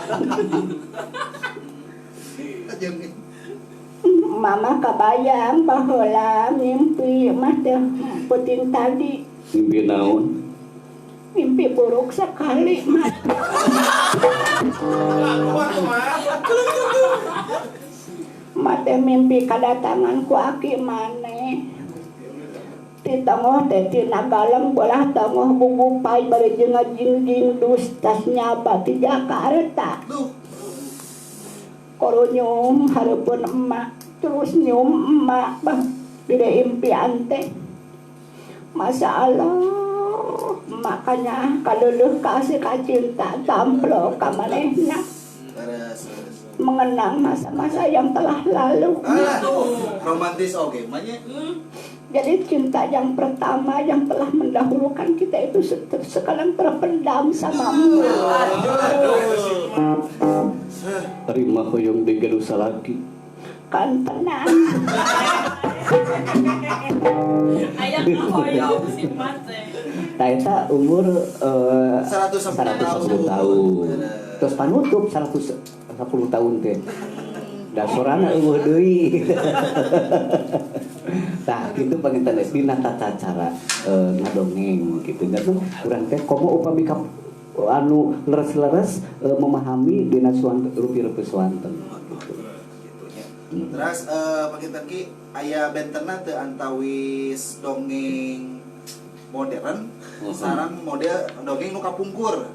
Mama kabayang baheula mimpi mah teh peuting tadi. Mimpi naon? Mimpi buruk sekali mah. Mah teh mimpi kadatangan ku aki maneh. Ti tongoh teh tina galem bolah tongoh bubupai bari jeung ngajingjing dus tas nyaba ti Jakarta. Korunyum hareupeun emak terus nyium emak bah dina impian teh. Masya Allah, makanya kaleuleuk kasih ka cinta tamplok ka manehna. Mengenang masa-masa yang telah lalu. Romantis oge mah nya. Jadi cinta yang pertama yang telah mendahulukan kita itu sekarang terpendam sama emak. Terima hoyong degaduh salaki. Kan tenang. Ayah hoyong si mate. Tah eta umur 110 tahun. Terus panutup 110 tahun teh. Da sorana eueuh deui. Tah kitu panginten dina tata cara ngadongeng kitu nya tuh urang teh komo upami ka anu leres-leres memahami dina suanten rupi-rupi suanten gitu. Terus panginten ki aya bentenna teu antawis dongeng modern sareng model dongeng nu kapungkur.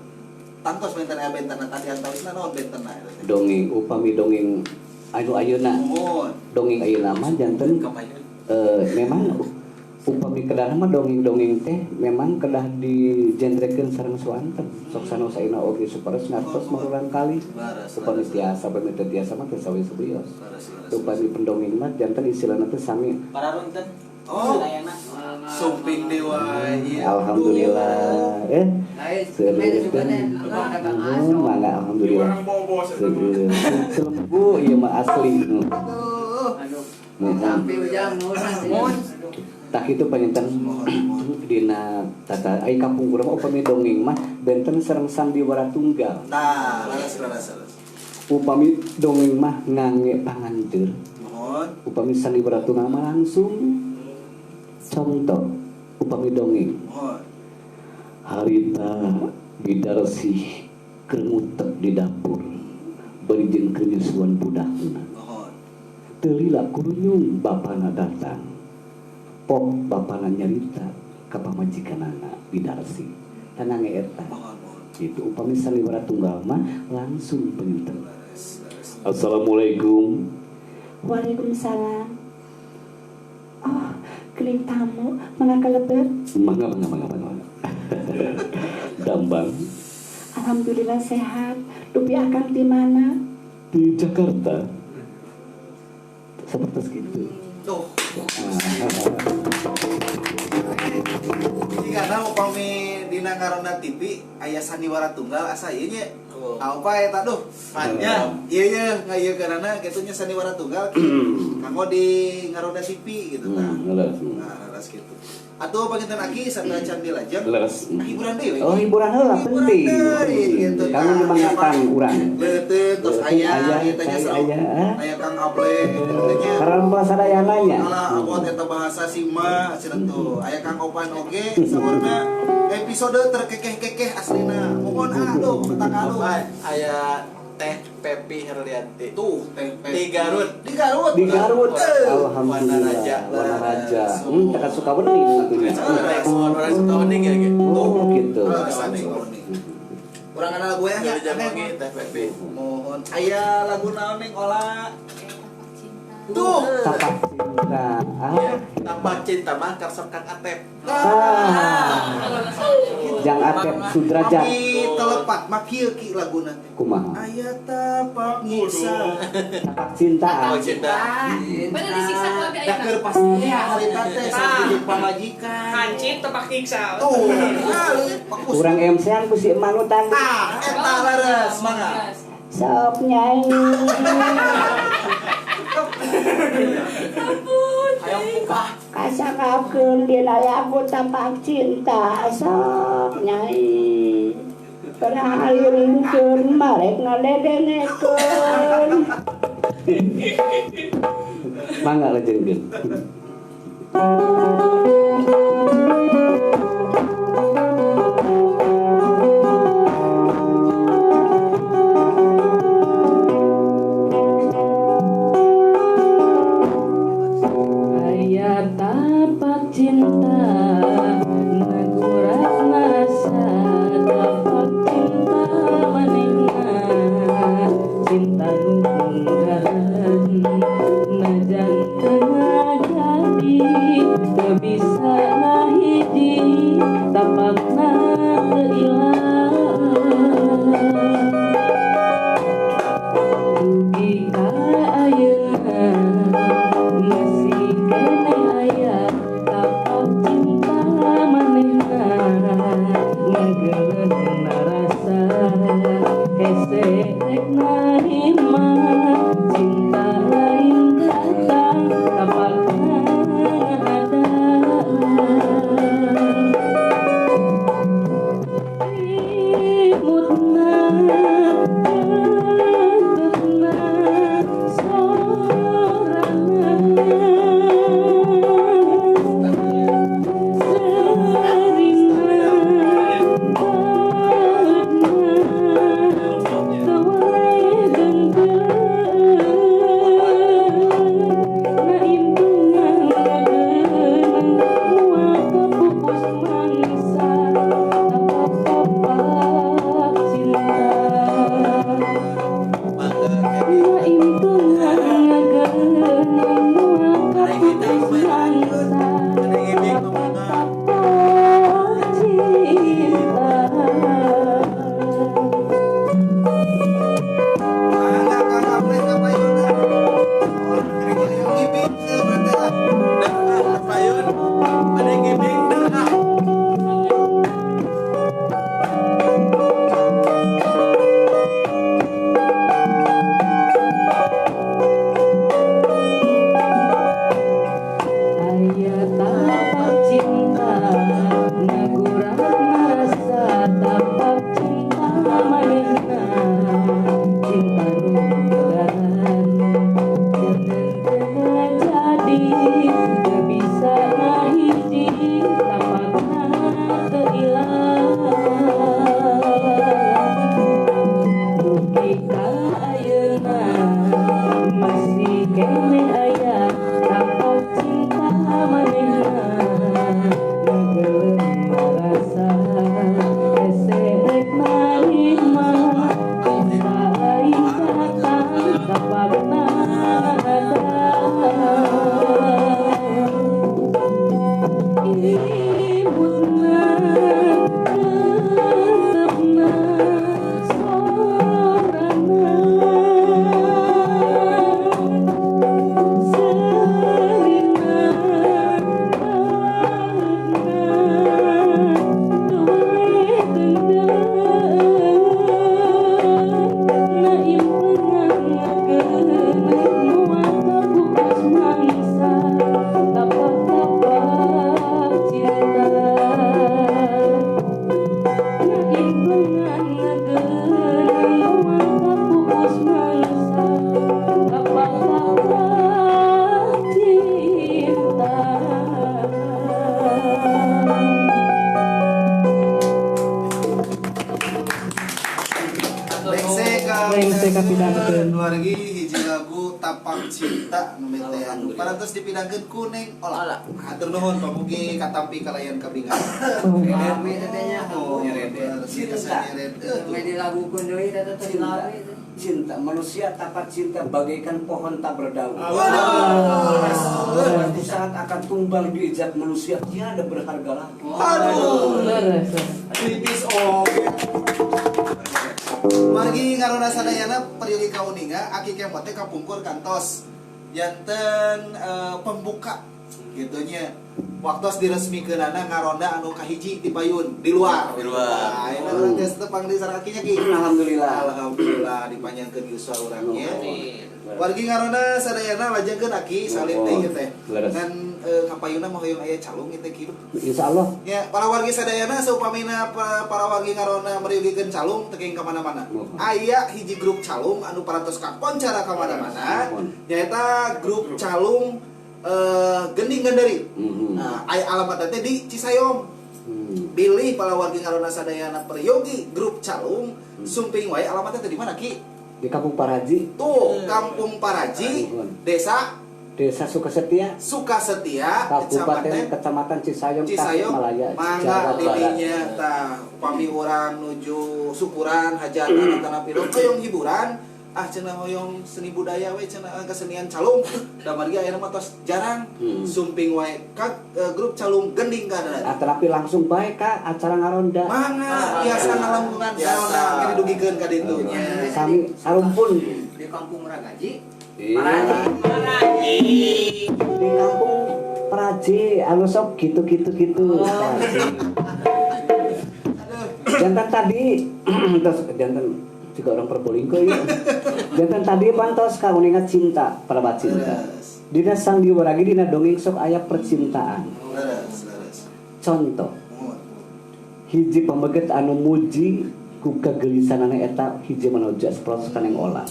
Tangtos benten aya bentenna tadi antawisna naon bentenna eta teh? Dongeng upami dongeng anu ayeuna. Dongeng ayeuna mah janten memang upami kedah mah dongeng-dongeng teh memang kedah dijenrekeun sareng suanten. Sok sanaos ayeuna oge supados ngartos marulang kali. Upami tiasa upami teu tiasa mah teu sawi subios. Upami pendongeng mah janten istilahna teh sami pararunten. Oh, sumping dewa. Alhamdulillah. Mangga alhamdulillah. Selembu ieu mah asli. Tah kitu panginten dina tata ai kapungkur mah upami dongeng mah benten sareng sandiwara tunggal. Tah, leres. Upami dongeng mah ngange panganteur. Upami sandiwara tunggal mah langsung contoh upami dongeng. Harita bidarsih keur ngutek di dapur bari jeung keur nyusuan budakna. Teu lila kurunyung bapana datang. Pok bapana nyarita ka pamajikanana bidarsih. Tanange eta. Itu upami sandiwara tunggal mah langsung penyutan. Assalamualaikum. Waalaikumsalam. Oh, keling tamu, mangga kalebet. Mangga. Dambang. Alhamdulillah sehat. Dupi akang di mana? Di Jakarta. Seperti gitu. Tuh. Jika upami dina ngaronda TV aya sandiwara tunggal asa ieu nya. Apa eta duh? Nya, ieu nya ngayeukeunnana kitu nya sandiwara tunggal kanggo di ngaronda TV gitu tah. Nah, leres kitu. Atuh panginten aki sarta candi lajeng. Hiburan deui we. Oh, hiburan heula penting. Gitu. Kanggo nyemangatan urang. Leuteung tos aya ieu teh nya aya Kang Able kitu teh nya. Karena sadayana nya. Alah abot eta bahasa sima cenah tuh. Aya Kang Opan oge saurna episode terkekeh-kekeh aslina. Mohon aduh petak aduh. Aya Teh Pepi Herlianti. Tuh, Teh Pepi. Di Garut. Di Garut. Di Garut. Alhamdulillah. Wanaraja. Tekan Sukawening atunya. Orang Sukawening ya ge. Oh, gitu. Urang kenal lagu ya. Teh Pepi. Mohon aya lagu naon ning olah. Tuh, tapak cinta. Tapak cinta mah karsep Kang Atep. Jang Atep Sudrajat. Tapi telepat mah kieu ki laguna teh. Kumaha? Aya tapak nyiksa. Tapak cinta. Tapak cinta. Bener disiksa ku abi Da ayeuna. keur pasti harita teh sakitu pamajikan. Hancip tepak nyiksa. Tuh, Urang MC-an ku si Emanutan. Tah, eta leres mangga. Sok Nyai. Kasanggakeun dina lagu tapak cinta sok Nyai. Pernah alirkeun marek ngaledengekeun. Mangga lajengkeun. Aya tapak cinta nagurat rasa tapak cinta manehna cinta nu munggaran najan teu ngajadi teu bisa ngahiji tapakna teu ilang dugi ka ayeuna masih keneh aya tapak cinta manehna ngageuleuhna rasa hese rek narima cinta lain datang tapakna ada imutna tetepna sorana serina baeudna teu wae na impungan ngageunang moal kapupus mangsa tapak-tapak cinta na impungan ngageunang moal kapupus mangsa tapak-tapak cinta. Mangga Kang Apres ka payun. Ngibing berarti ah. Payun, ada yang ngibing dah. Aya tapak cinta nagurat rasa tapak cinta manehna cinta nu munggaran jangan teu ngajadi teu bisa ngahiji tapakna teu ilang dugi ka ayeuna masih keneh aya tapak cinta manehna ngageuleuhna rasa hese rek narima cinta lain datang tapakna ada imutna tetepna sorana serina baeudna teu wae dengdeun na impengan ngageunang moal kapupus mangsa tapak-tapak cinta na impengan ngageunang moal kapupus mangsa tapak-tapak cinta. Rengse ka Rengse kapidangkeun. Wargi hiji lagu Tapak Cinta nu teh anu parantos dipidangkeun ku Neng Ola. Hatur nuhun pamugi katampi kalayan kabingan. Rame teh nya. Oh, Cinta. Sampai dilagukeun deui eta teh Cinta. rame. Cinta manusia tapak cinta bagaikan pohon tak berdaun. Waduh. Suatu saat akan tumbang diinjak manusia tiada berharga lagi. Aduh. Leres. Tipis oge. Margi ngaronda sadayana peryogi kauninga aki kemot teh kapungkur kantos janten pembuka Gitu nya. Waktos diresmikeunana ngaronda anu kahiji di payun di luar. Di luar. Nah, ini urang geus tepang di sareng akinya Ki. Alhamdulillah. Alhamdulillah dipanjangkeun yuswa urangnya. Wargi ngaronda sadayana lajengkeun aki salim teh ieu teh. Ngan kapayunna mah hoyong aya calung ieu teh Ki. Insyaallah. Ya, para wargi sadayana saupamina para wargi ngaronda meriugikeun calung teu ka mana-mana. Aya hiji grup calung anu parantos kakoncara ka mana-mana. Nyaeta grup calung Gending Gandari. Nah, aya alamat teh di Cisayong. Bilih para wargi ngaronda sadayana peryogi grup calung sumping wae alamatnya teh di mana Ki? Di Kampung Paraji. Tuh, Kampung Paraji, Desa Desa Sukasetia, Sukasetia, Kabupaten Kecamatan Cisayong, Tasikmalaya, mangga didinya tah upami urang nuju syukuran hajatan atanapi hoyong hiburan, ah cenah hoyong seni budaya we cenah kesenian calung, da margi ayeuna mah tos jarang sumping wae ka grup calung Gending Gandari. Atanapi langsung bae ka acara ngaronda. Mangga biasa ngalangkungan ngaronda ge didugikeun ka ditu nya. Sami sarumpun di Kampung Ragaji. Di kampung Praji, anu sok gitu-gitu gitu. Jantan tadi, terus jantan juga orang Probolinggo ya. Jantan tadi pantos kauninga cinta, perabat cinta. Dina sang diwaragi dina dongeng sok aya percintaan. Contoh, hiji pameget anu muji ku kagelisanana eta hiji manoja sapertos kaneng olah.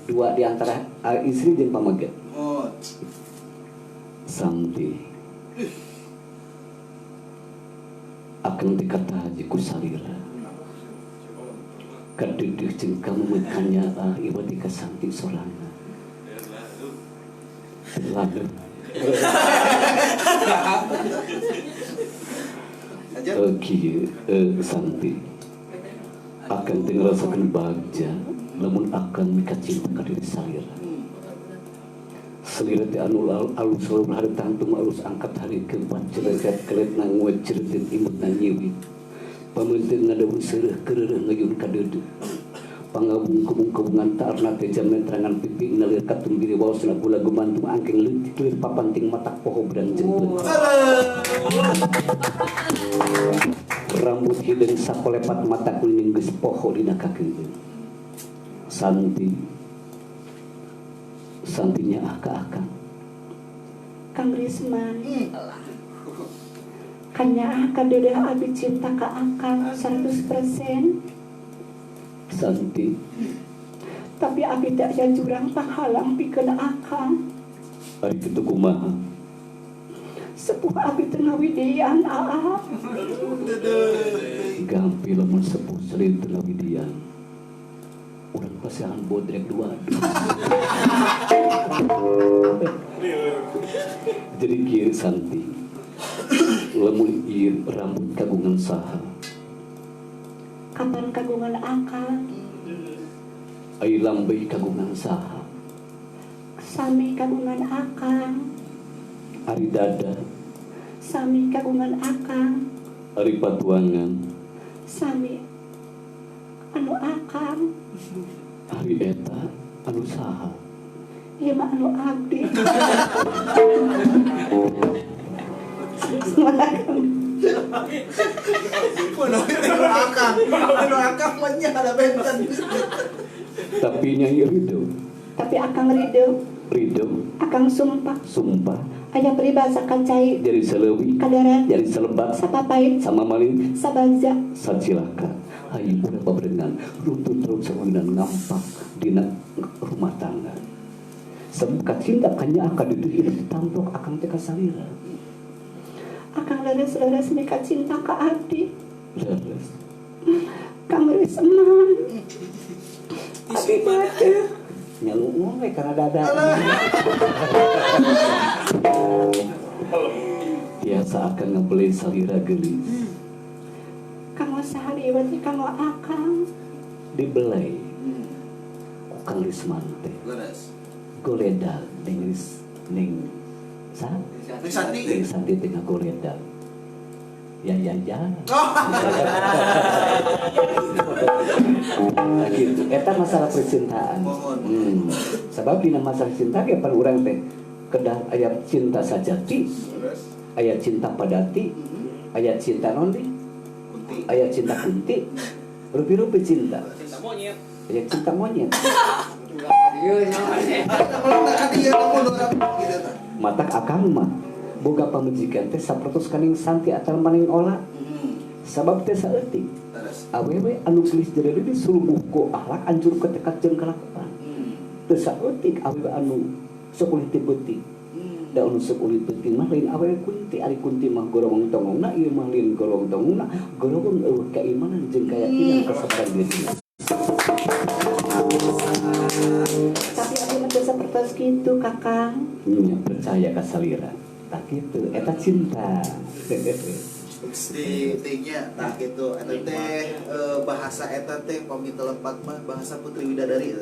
Dua di antara istri jeung pameget. Santi akan dikata haji ku salira kadeudeung jeung kamu kanya ieu teh ka Santi sorangan. Lalu kieu Santi akan teh ngarasakeun bagja lamun akan mika cinta ka diri salira. Selira teh anu alus selalu hari tangtung alus angkat hari keempat cereket kelet nanguet ceretin imut nanyiwit. Pameuteuh ngadaun seureuh keureuh ngayun ka deudeuh. Pangabung kebung-kebungan tarna teh jamen terangan pipi nalir katumbiri waosna gula gumantung angking leutik lir papanting matak poho berang jengkeun. Rambut hideung sakolepat mata kuning geus poho dina kakeun. Santi, santinya aka-aka. Kang Risman, kanya aka dedeh abi cinta ka akang 100%. Santi, tapi abi tak aya jurang panghalang pikeun akang. Ari kitu kumaha? Sepuh abi teu ngawidian aa. Gampi lamun sepuh sering teu ngawidian. Urang pasangan bodrek dua. Jadi kieu Santi, lamun ieu rambut kagungan saha? Kapan kagungan akang? Ai lambey kagungan saha? Sami kagungan akang. Ari dada? Sami kagungan akang. Ari patuangan? Sami anu akang. Ari eta anu saha? Ieu mah anu abdi. Anu akang, anu akang mah nya ada benten. Tapi nyai ridho. Tapi akang ridho. Ridho. Akang sumpah. Sumpah. Aya peribahasa kacai. Jadi selewi. Kadaran. Jadi selebat. Sapapait. Sama maling. Sabagja. Sacilaka. Ayo urang babarengan runtut terus sawinan ngampak dina rumah tangga. Sebab cinta kanya akan diduhi tamtok akang teh ka salira. Akang leres-leres mika cinta ka abdi. Leres. Kang Risman. Abdi bade. Nyaluung we kana dada. Biasa akan ngebeli salira geulis. Kanggo saha liwat kanggo akang dibelai ku Kang Risman teh. Leres. Goledag ning ning sa? Ning Santi. Ning Santi teh ngagoledag. Ya ya ya. Nah, gitu. Eta masalah percintaan. Sebab dina masalah cinta ge pan urang teh Kedah aya cinta sajati, aya cinta padati, aya cinta nondi, aya cinta kunti, rupi-rupi cinta. Cinta monyet. Aya cinta monyet. Matak akang mah boga pamajikan teh sapertos kaning Santi atal maning olah. Sabab teh saeutik. Awewe anu geus jadi leuwih sulubuh ku akhlak anjur ketekat jeung kalakuan. Teu saeutik awewe anu sok ulih teu beuting. Da anu sok ulih beuting mah lain awewe kunti, ari kunti mah gorongong tongongna, ieu mah lain gorong tongongna, gorongong eueuh keimanan jeung keyakinan kasabaran diri. Tapi abi mah teu sapertos kitu, Kakang. Nya percaya ka salira. Tah kitu eta cinta. Di tingnya tah kitu eta teh bahasa eta teh pami telepat mah bahasa Putri Widadari.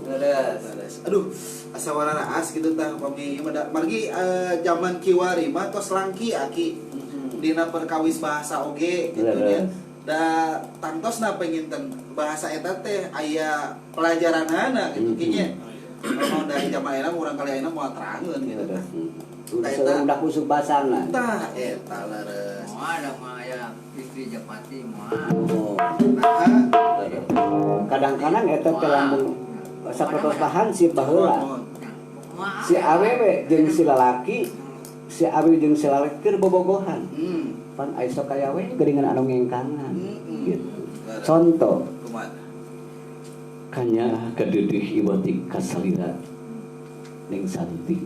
Leres. Aduh, asa wararaas gitu tah pami margi zaman kiwari mah tos langki aki dina perkawis bahasa oge gitu nya. Da tangtosna panginten bahasa eta teh aya pelajaranana gitu ki nya. Kalau dari zaman ayeuna urang kali ayeuna moal terangeun gitu tah. Udah udah kusuk basana. Tah eta leres. Moal ada mah aya istri Japati moal. Kadang-kadang eta teh lamun sapertos hansip baheula. Si awewe jeung si lalaki, si awewe jeung si lalaki keur bobogohan. Pan aya sok aya we geuningan anu ngengkangan gitu. Contoh kanya kadeudeuh iwati kasalira ning Santi.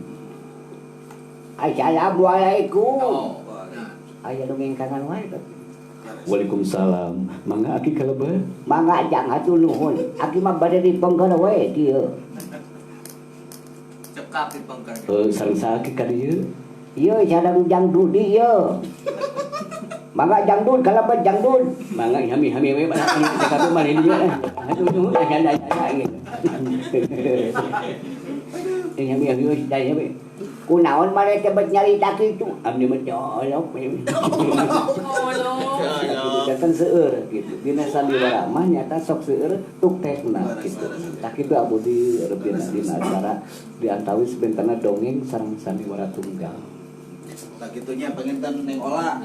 Assalamualaikum. Aya nu ngengkangan wae teh. Waalaikumsalam. Mangga aki kalebet. Mangga jang hatur nuhun. Aki mah bade dipengker we dieu. Cekap dipengker. Sareng saha aki ka dieu? Ieu sareng Jang Dudi ieu. Mangga Jang Dud kalebet Jang Dud. Mangga hami-hami we mana cekap mah di dieu. Hatur nuhun aya aya gitu. Hami-hami we daya we. Kunaon maneh teh bet nyarita kitu? Abdi mah colok. Colok. Janten seueur gitu. Dina sandiwara mah nyata sok seueur tuktekna gitu. Tah kitu abdi rebina dina acara di antawis bentana dongeng sareng sandiwara tunggal. Tah kitunya panginten Neng Ola.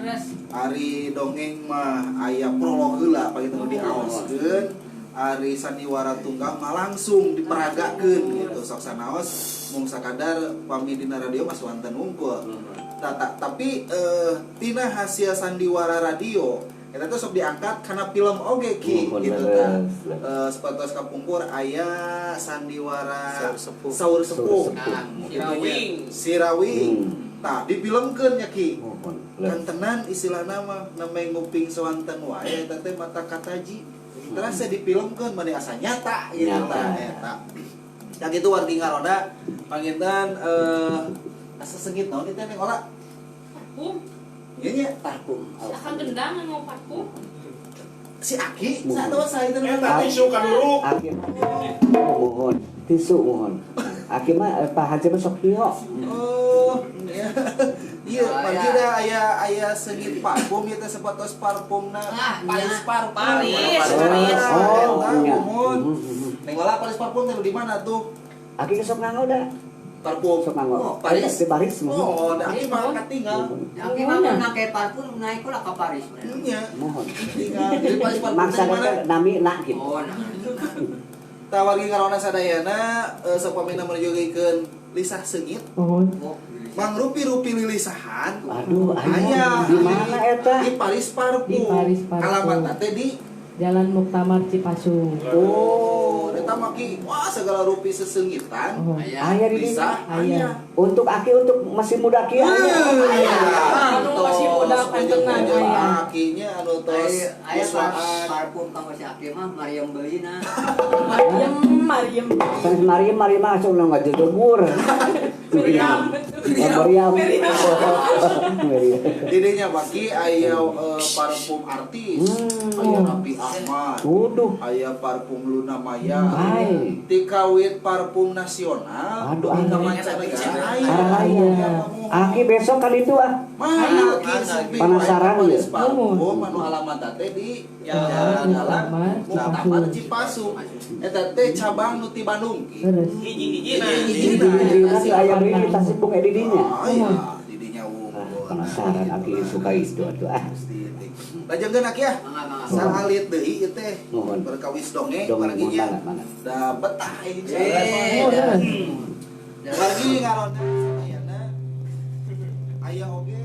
Ari dongeng mah aya prolog heula panginten diaoskeun. Ari sandiwara tunggal mah langsung diperagakeun gitu. Sok sanaos mung sakadar pami dina radio mah suanten unggul. Tapi tina hasil sandiwara radio eta teh sok diangkat kana film oge ki gitu tah. Sapertos kapungkur aya sandiwara Saur Sepuh. Sirawing. Sirawing. Tah difilmkeun nya ki. Kantenan istilahna mah namanya nguping soanten wae eta teh mata kataji. Terasa difilmkeun mani asa nyata gitu tah eta. Tah kitu wargi ngaroda panginten asa sengit naon ieu teh Neng Ola? Parfum. Ieu nya parfum. Akang gendang nganggo parfum. Si Aki saha saha itu eta tisu kaduruk. Aki mohon tisu mohon. Aki mah Pak Haji mah sok kieu. Oh, iya. Iya, margi da aya sengit parfum ieu teh sapertos parfumna Paris Parfum. Paris. Oh, mohon. Neng Ola Paris Parfum teh di mana tuh? Aki sok nganggo da. Parfum. Sok nganggo. Oh, Paris. Di Paris mohon. Oh, da aki mah katinggal. Aki mah make parfum naik kula ka Paris. Nya. Mohon. Tinggal. Jadi Paris Parfum maksa teh nami na gitu. Oh, nah. Tah wargi ngaroda sadayana sapamina merjogikeun lisah seungit. Mohon. Mangrupi-rupi lilisahan. Aduh, aya di mana eta? Di Paris Parfum. Di Paris Parfum. Alamatna teh di Jalan Muktamar Cipasung. Oh, eta mah ki wah segala rupi sesengitan. Oh. Aya di Lisah, aya. Untuk aki untuk masih muda ki aya. Anu masih muda kantenan aya. Akinya anu tos aya parfum kanggo si aki mah Mariam Belina. Mariam, Mariam. Sanes Mariam, Mariam mah langsung ngajegebur. Miriam. Miriam. Miriam. Didinya baki aya parfum artis. Aya Raffi Ahmad. Waduh. Aya parfum Luna Maya. Tikawit parfum nasional. Aduh, ka mancanegara. Aya. Aki besok kali itu ah. Mana penasaran ya. Parfum anu alamat teh di Jalan Muktamar Cipasung. Eta teh cabang nu ti Bandung. Hiji-hiji nah. Hiji-hiji aya deui di Tasik Bung Edi dinya. Aya, di dinya wungkul. Penasaran aki suka itu atuh ah. Lajengkeun aki ah. Saalit deui ieu teh. Perkawis dongeng marginya. Da betah ieu. Margi ngaronda sadayana aya oge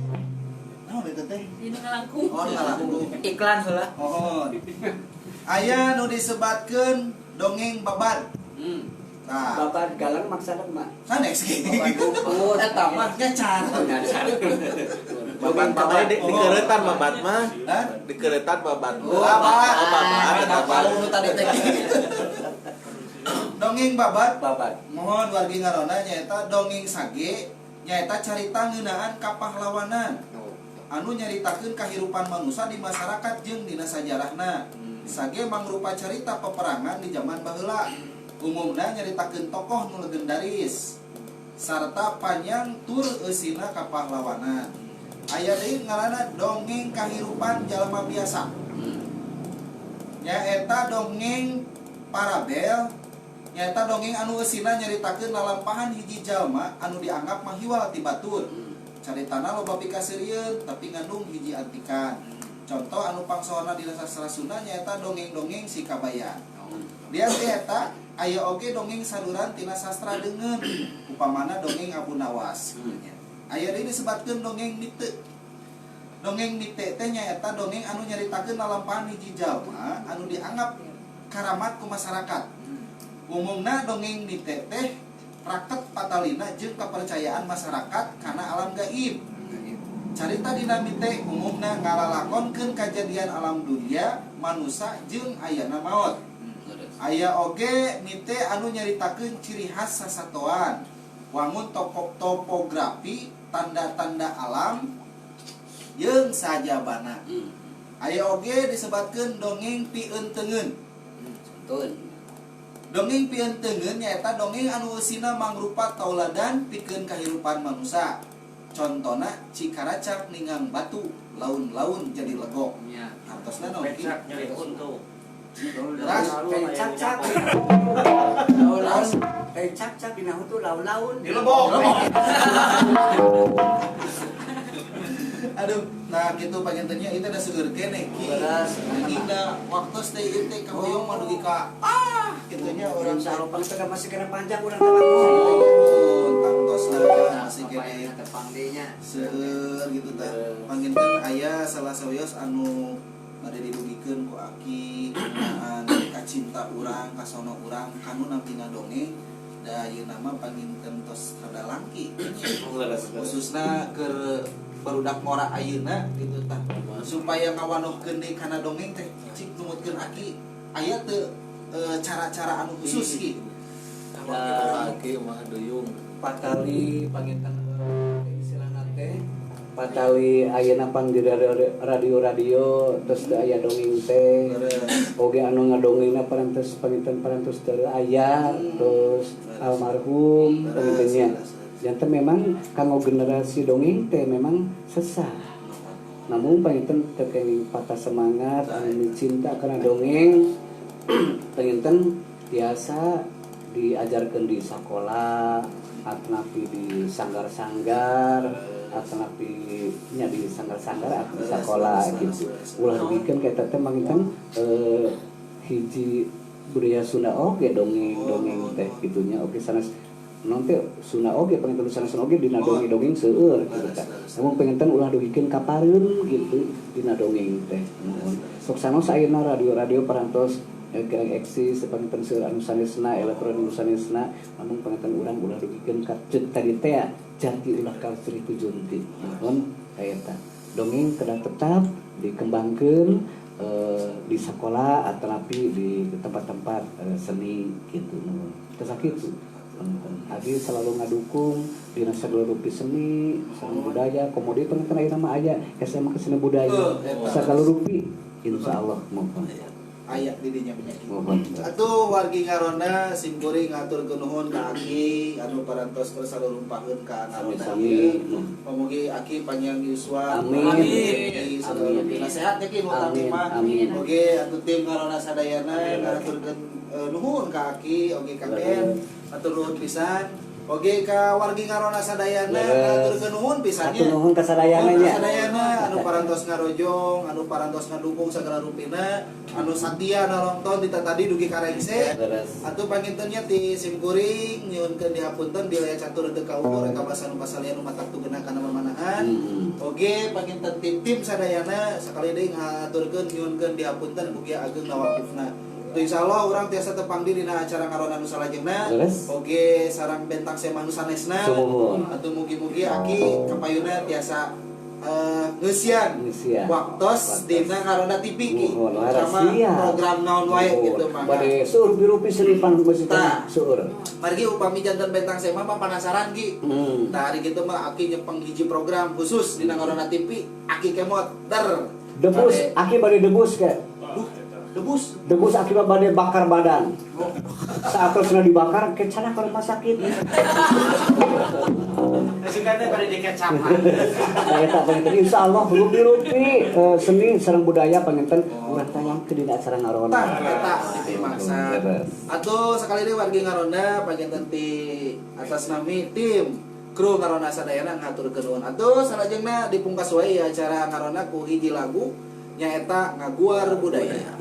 naon eta teh? Dinu ngalangkung. Oh, ngalangkung. Iklan heula. Oh. Aya nu disebatkeun dongeng babad. Nah, babad galang maksana mah. Sanes ge. Oh, eta mah nyacar. Babad babad dikeretan babad mah. Hah? Dikeretan babad. Oh, babad. Babad eta nu tadi teh. Dongeng babad, babad. Mohon wargi ngaronda nyaeta dongeng sage nyaeta carita ngeunaan kapahlawanan. Anu nyaritakeun kahirupan manusia di masyarakat jeung dina sajarahna. Sage mangrupa carita peperangan di zaman baheula. Umumna nyaritakeun tokoh nu legendaris sarta panjang tur eusina kapahlawanan. Aya deui ngaranna dongeng kahirupan jalma biasa. Nyaeta dongeng parabel nyaeta dongeng anu eusina nyaritakeun lalampahan hiji jalma anu dianggap mahiwal ti batur. Caritana loba pikaseurieun tapi ngandung hiji antikan. Contoh anu pangsohorna dina sastra Sunda nyaeta dongeng-dongeng si Kabayan. Dia teh eta aya oge dongeng saluran tina sastra deungeun, upamana dongeng Abu Nawas. Aya deui disebatkeun dongeng mite. Dongeng mite teh nyaeta dongeng anu nyaritakeun lalampahan hiji jalma anu dianggap karamat ku masyarakat. Umumna dongeng mite teh raket patalina jeung kepercayaan masyarakat kana alam gaib. Carita dina mite umumna ngalalakonkeun kajadian alam dunia, manusa jeung ayana maot. Aya oge mite anu nyaritakeun ciri khas sasatoan, wangun topografi, tanda-tanda alam jeung sajabana. Aya oge disebatkeun dongeng pieunteugeun. Dongeng pieunteugeun nyaeta dongeng anu eusina mangrupa tauladan pikeun kahirupan manusa. Contona cikaracak ninggang batu, laun-laun jadi legok. Artosna naon ki? Nyeri untu. Cak-cak. Laun-laun, cak-cak dina huntu laun-laun. Di lebok. Aduh, nah gitu pangintennya itu ada seueur keneh ki. Anjing da waktu teh ieu teh kahoyong mah dugi ka ah kitu nya urang saropang teh masih kena panjang urang teh mah. Tangtosna masih keneh tepang deui nya. Seueur gitu tah. Panginten aya salah sawios anu bade didugikeun ku aki ngeunaan kacinta urang kasono urang kanu namina dongeng da ieu nama panginten tos rada langki khususna keur barudak ngora ayeuna gitu tah supaya ngawanohkeun deui kana dongeng teh cik numutkeun aki aya teu cara-cara anu khusus ki aki mah duyung patali panginten istilahna teh patali ayeuna pan di radio-radio terus teu aya dongeng teh oge anu ngadongengna parantos panginten parantos teu aya terus almarhum pangintennya. Janten memang kanggo generasi dongeng teh memang sesah. Namun panginten teu kenging patah semangat anu cinta kana dongeng panginten biasa diajarkeun di sakola atanapi di sanggar-sanggar atanapi nya di sanggar-sanggar atau di sakola gitu. Ulah dugikeun ka eta teh panginten hiji budaya Sunda oge dongeng-dongeng teh kitunya oge sanes nanti Sunda oge panginten sanes oge dina dongeng-dongeng seueur gitu tah. Namun panginten ulah dugikeun ka pareun gitu dina dongeng teh. Nuhun. Sok sanos ayeuna radio-radio parantos kirang eksis panginten seueur anu sanesna elektronik anu sanesna namun panginten urang ulah dugikeun ka ceuk tadi teh jati ulah ka sri tujunti. Nuhun eta. Dongeng kedah tetap dikembangkeun di sekolah atanapi di tempat-tempat seni gitu nuhun. Teu sakitu. Abi selalu ngadukung dina sagala rupi seni, seni budaya, komodi panginten ayeuna mah aya SMA ke seni budaya. Sagala rupi insyaallah mohon. Aya di dinya penyakit. Atuh wargi ngaronda simkuring ngaturkeun nuhun ka Aki anu parantos kersa lumpaheun ka ngaronda. Sami-sami. Mugi Aki panjang yuswa. Amin. Amin. Sehat ya Ki nu utami mah. Amin. Oge atuh tim ngaronda sadayana ngaturkeun nuhun ka Aki oge ka Ken. Atur nuhun pisan. Oge ka wargi ngaronda sadayana ngaturkeun nuhun pisan nya. Atur nuhun ka sadayana nya. Sadayana anu parantos ngarojong, anu parantos ngadukung sagala rupina, anu satia nonton di tadi dugi ka rengse. Atuh panginten nya ti simkuring nyuhunkeun dihapunten bilaya catur teu kaukur ka basa nu pasalian nu matak teu kana mamanahan. Oge panginten tim sadayana sakali deui ngaturkeun nyuhunkeun dihapunten mugi ageng nawakufna. Insyaallah urang tiasa tepang di dina acara ngaronda nu salajengna. Oge sareng bentang semah nu sanesna. Atuh mugi-mugi Aki kapayuna tiasa ngeusian waktos dina ngaronda TV ki. Sama program naon wae gitu mah. Bade seueur birupi seni pan seueur. Margi upami janten bentang semah mah panasaran ki. Tah hari kitu mah Aki nyepeng hiji program khusus dina ngaronda TV Aki kemot der. Debus, Aki bade debus ke. Debus, debus akibat badai bakar badan. Saat terus dibakar, kecana ke rumah sakit. Singkatnya pada dikecapan. Saya tak pengen. Insya Allah rupi-rupi seni sareng budaya pengen urang tayang ke dina acara ngaronda. Tah eta dimaksa. Atau sekali deui wargi ngaronda panginten ti atas nami tim kru ngaronda sadayana ngaturkeun nuhun. Atuh salajengna dipungkas wae acara ngaronda ku hiji lagu nyaeta Ngaguar Budaya.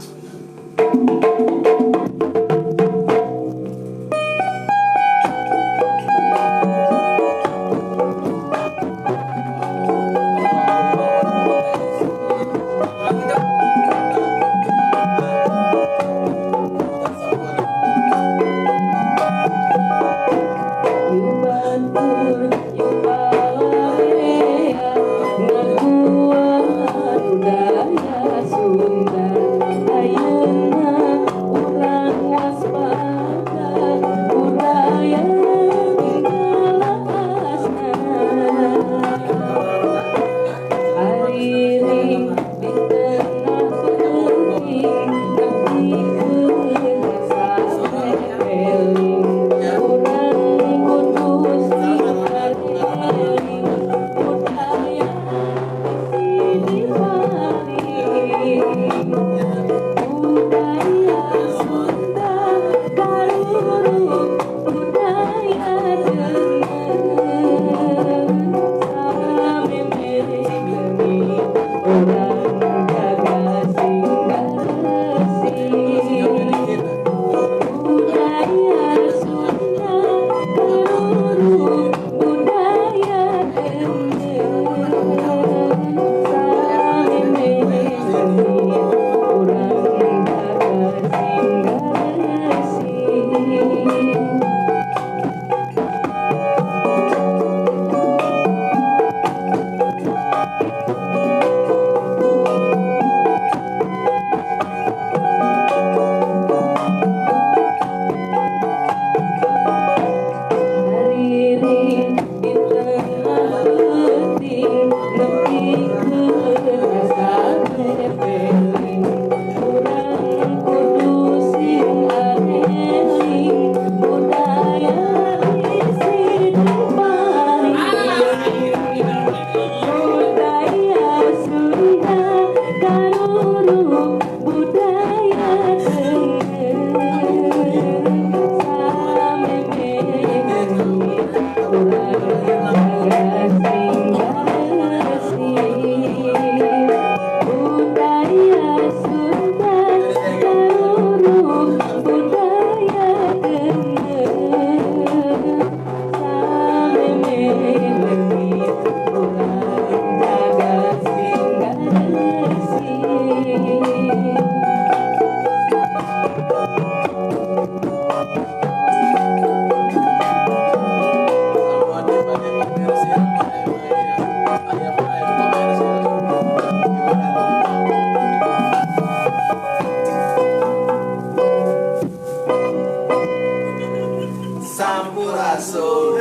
Sampurasun.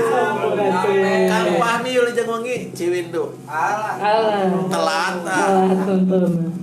Kang Fahmi Yuli Jangwangi Ciwindu. Alah. Alah. Telat. Telat tonton.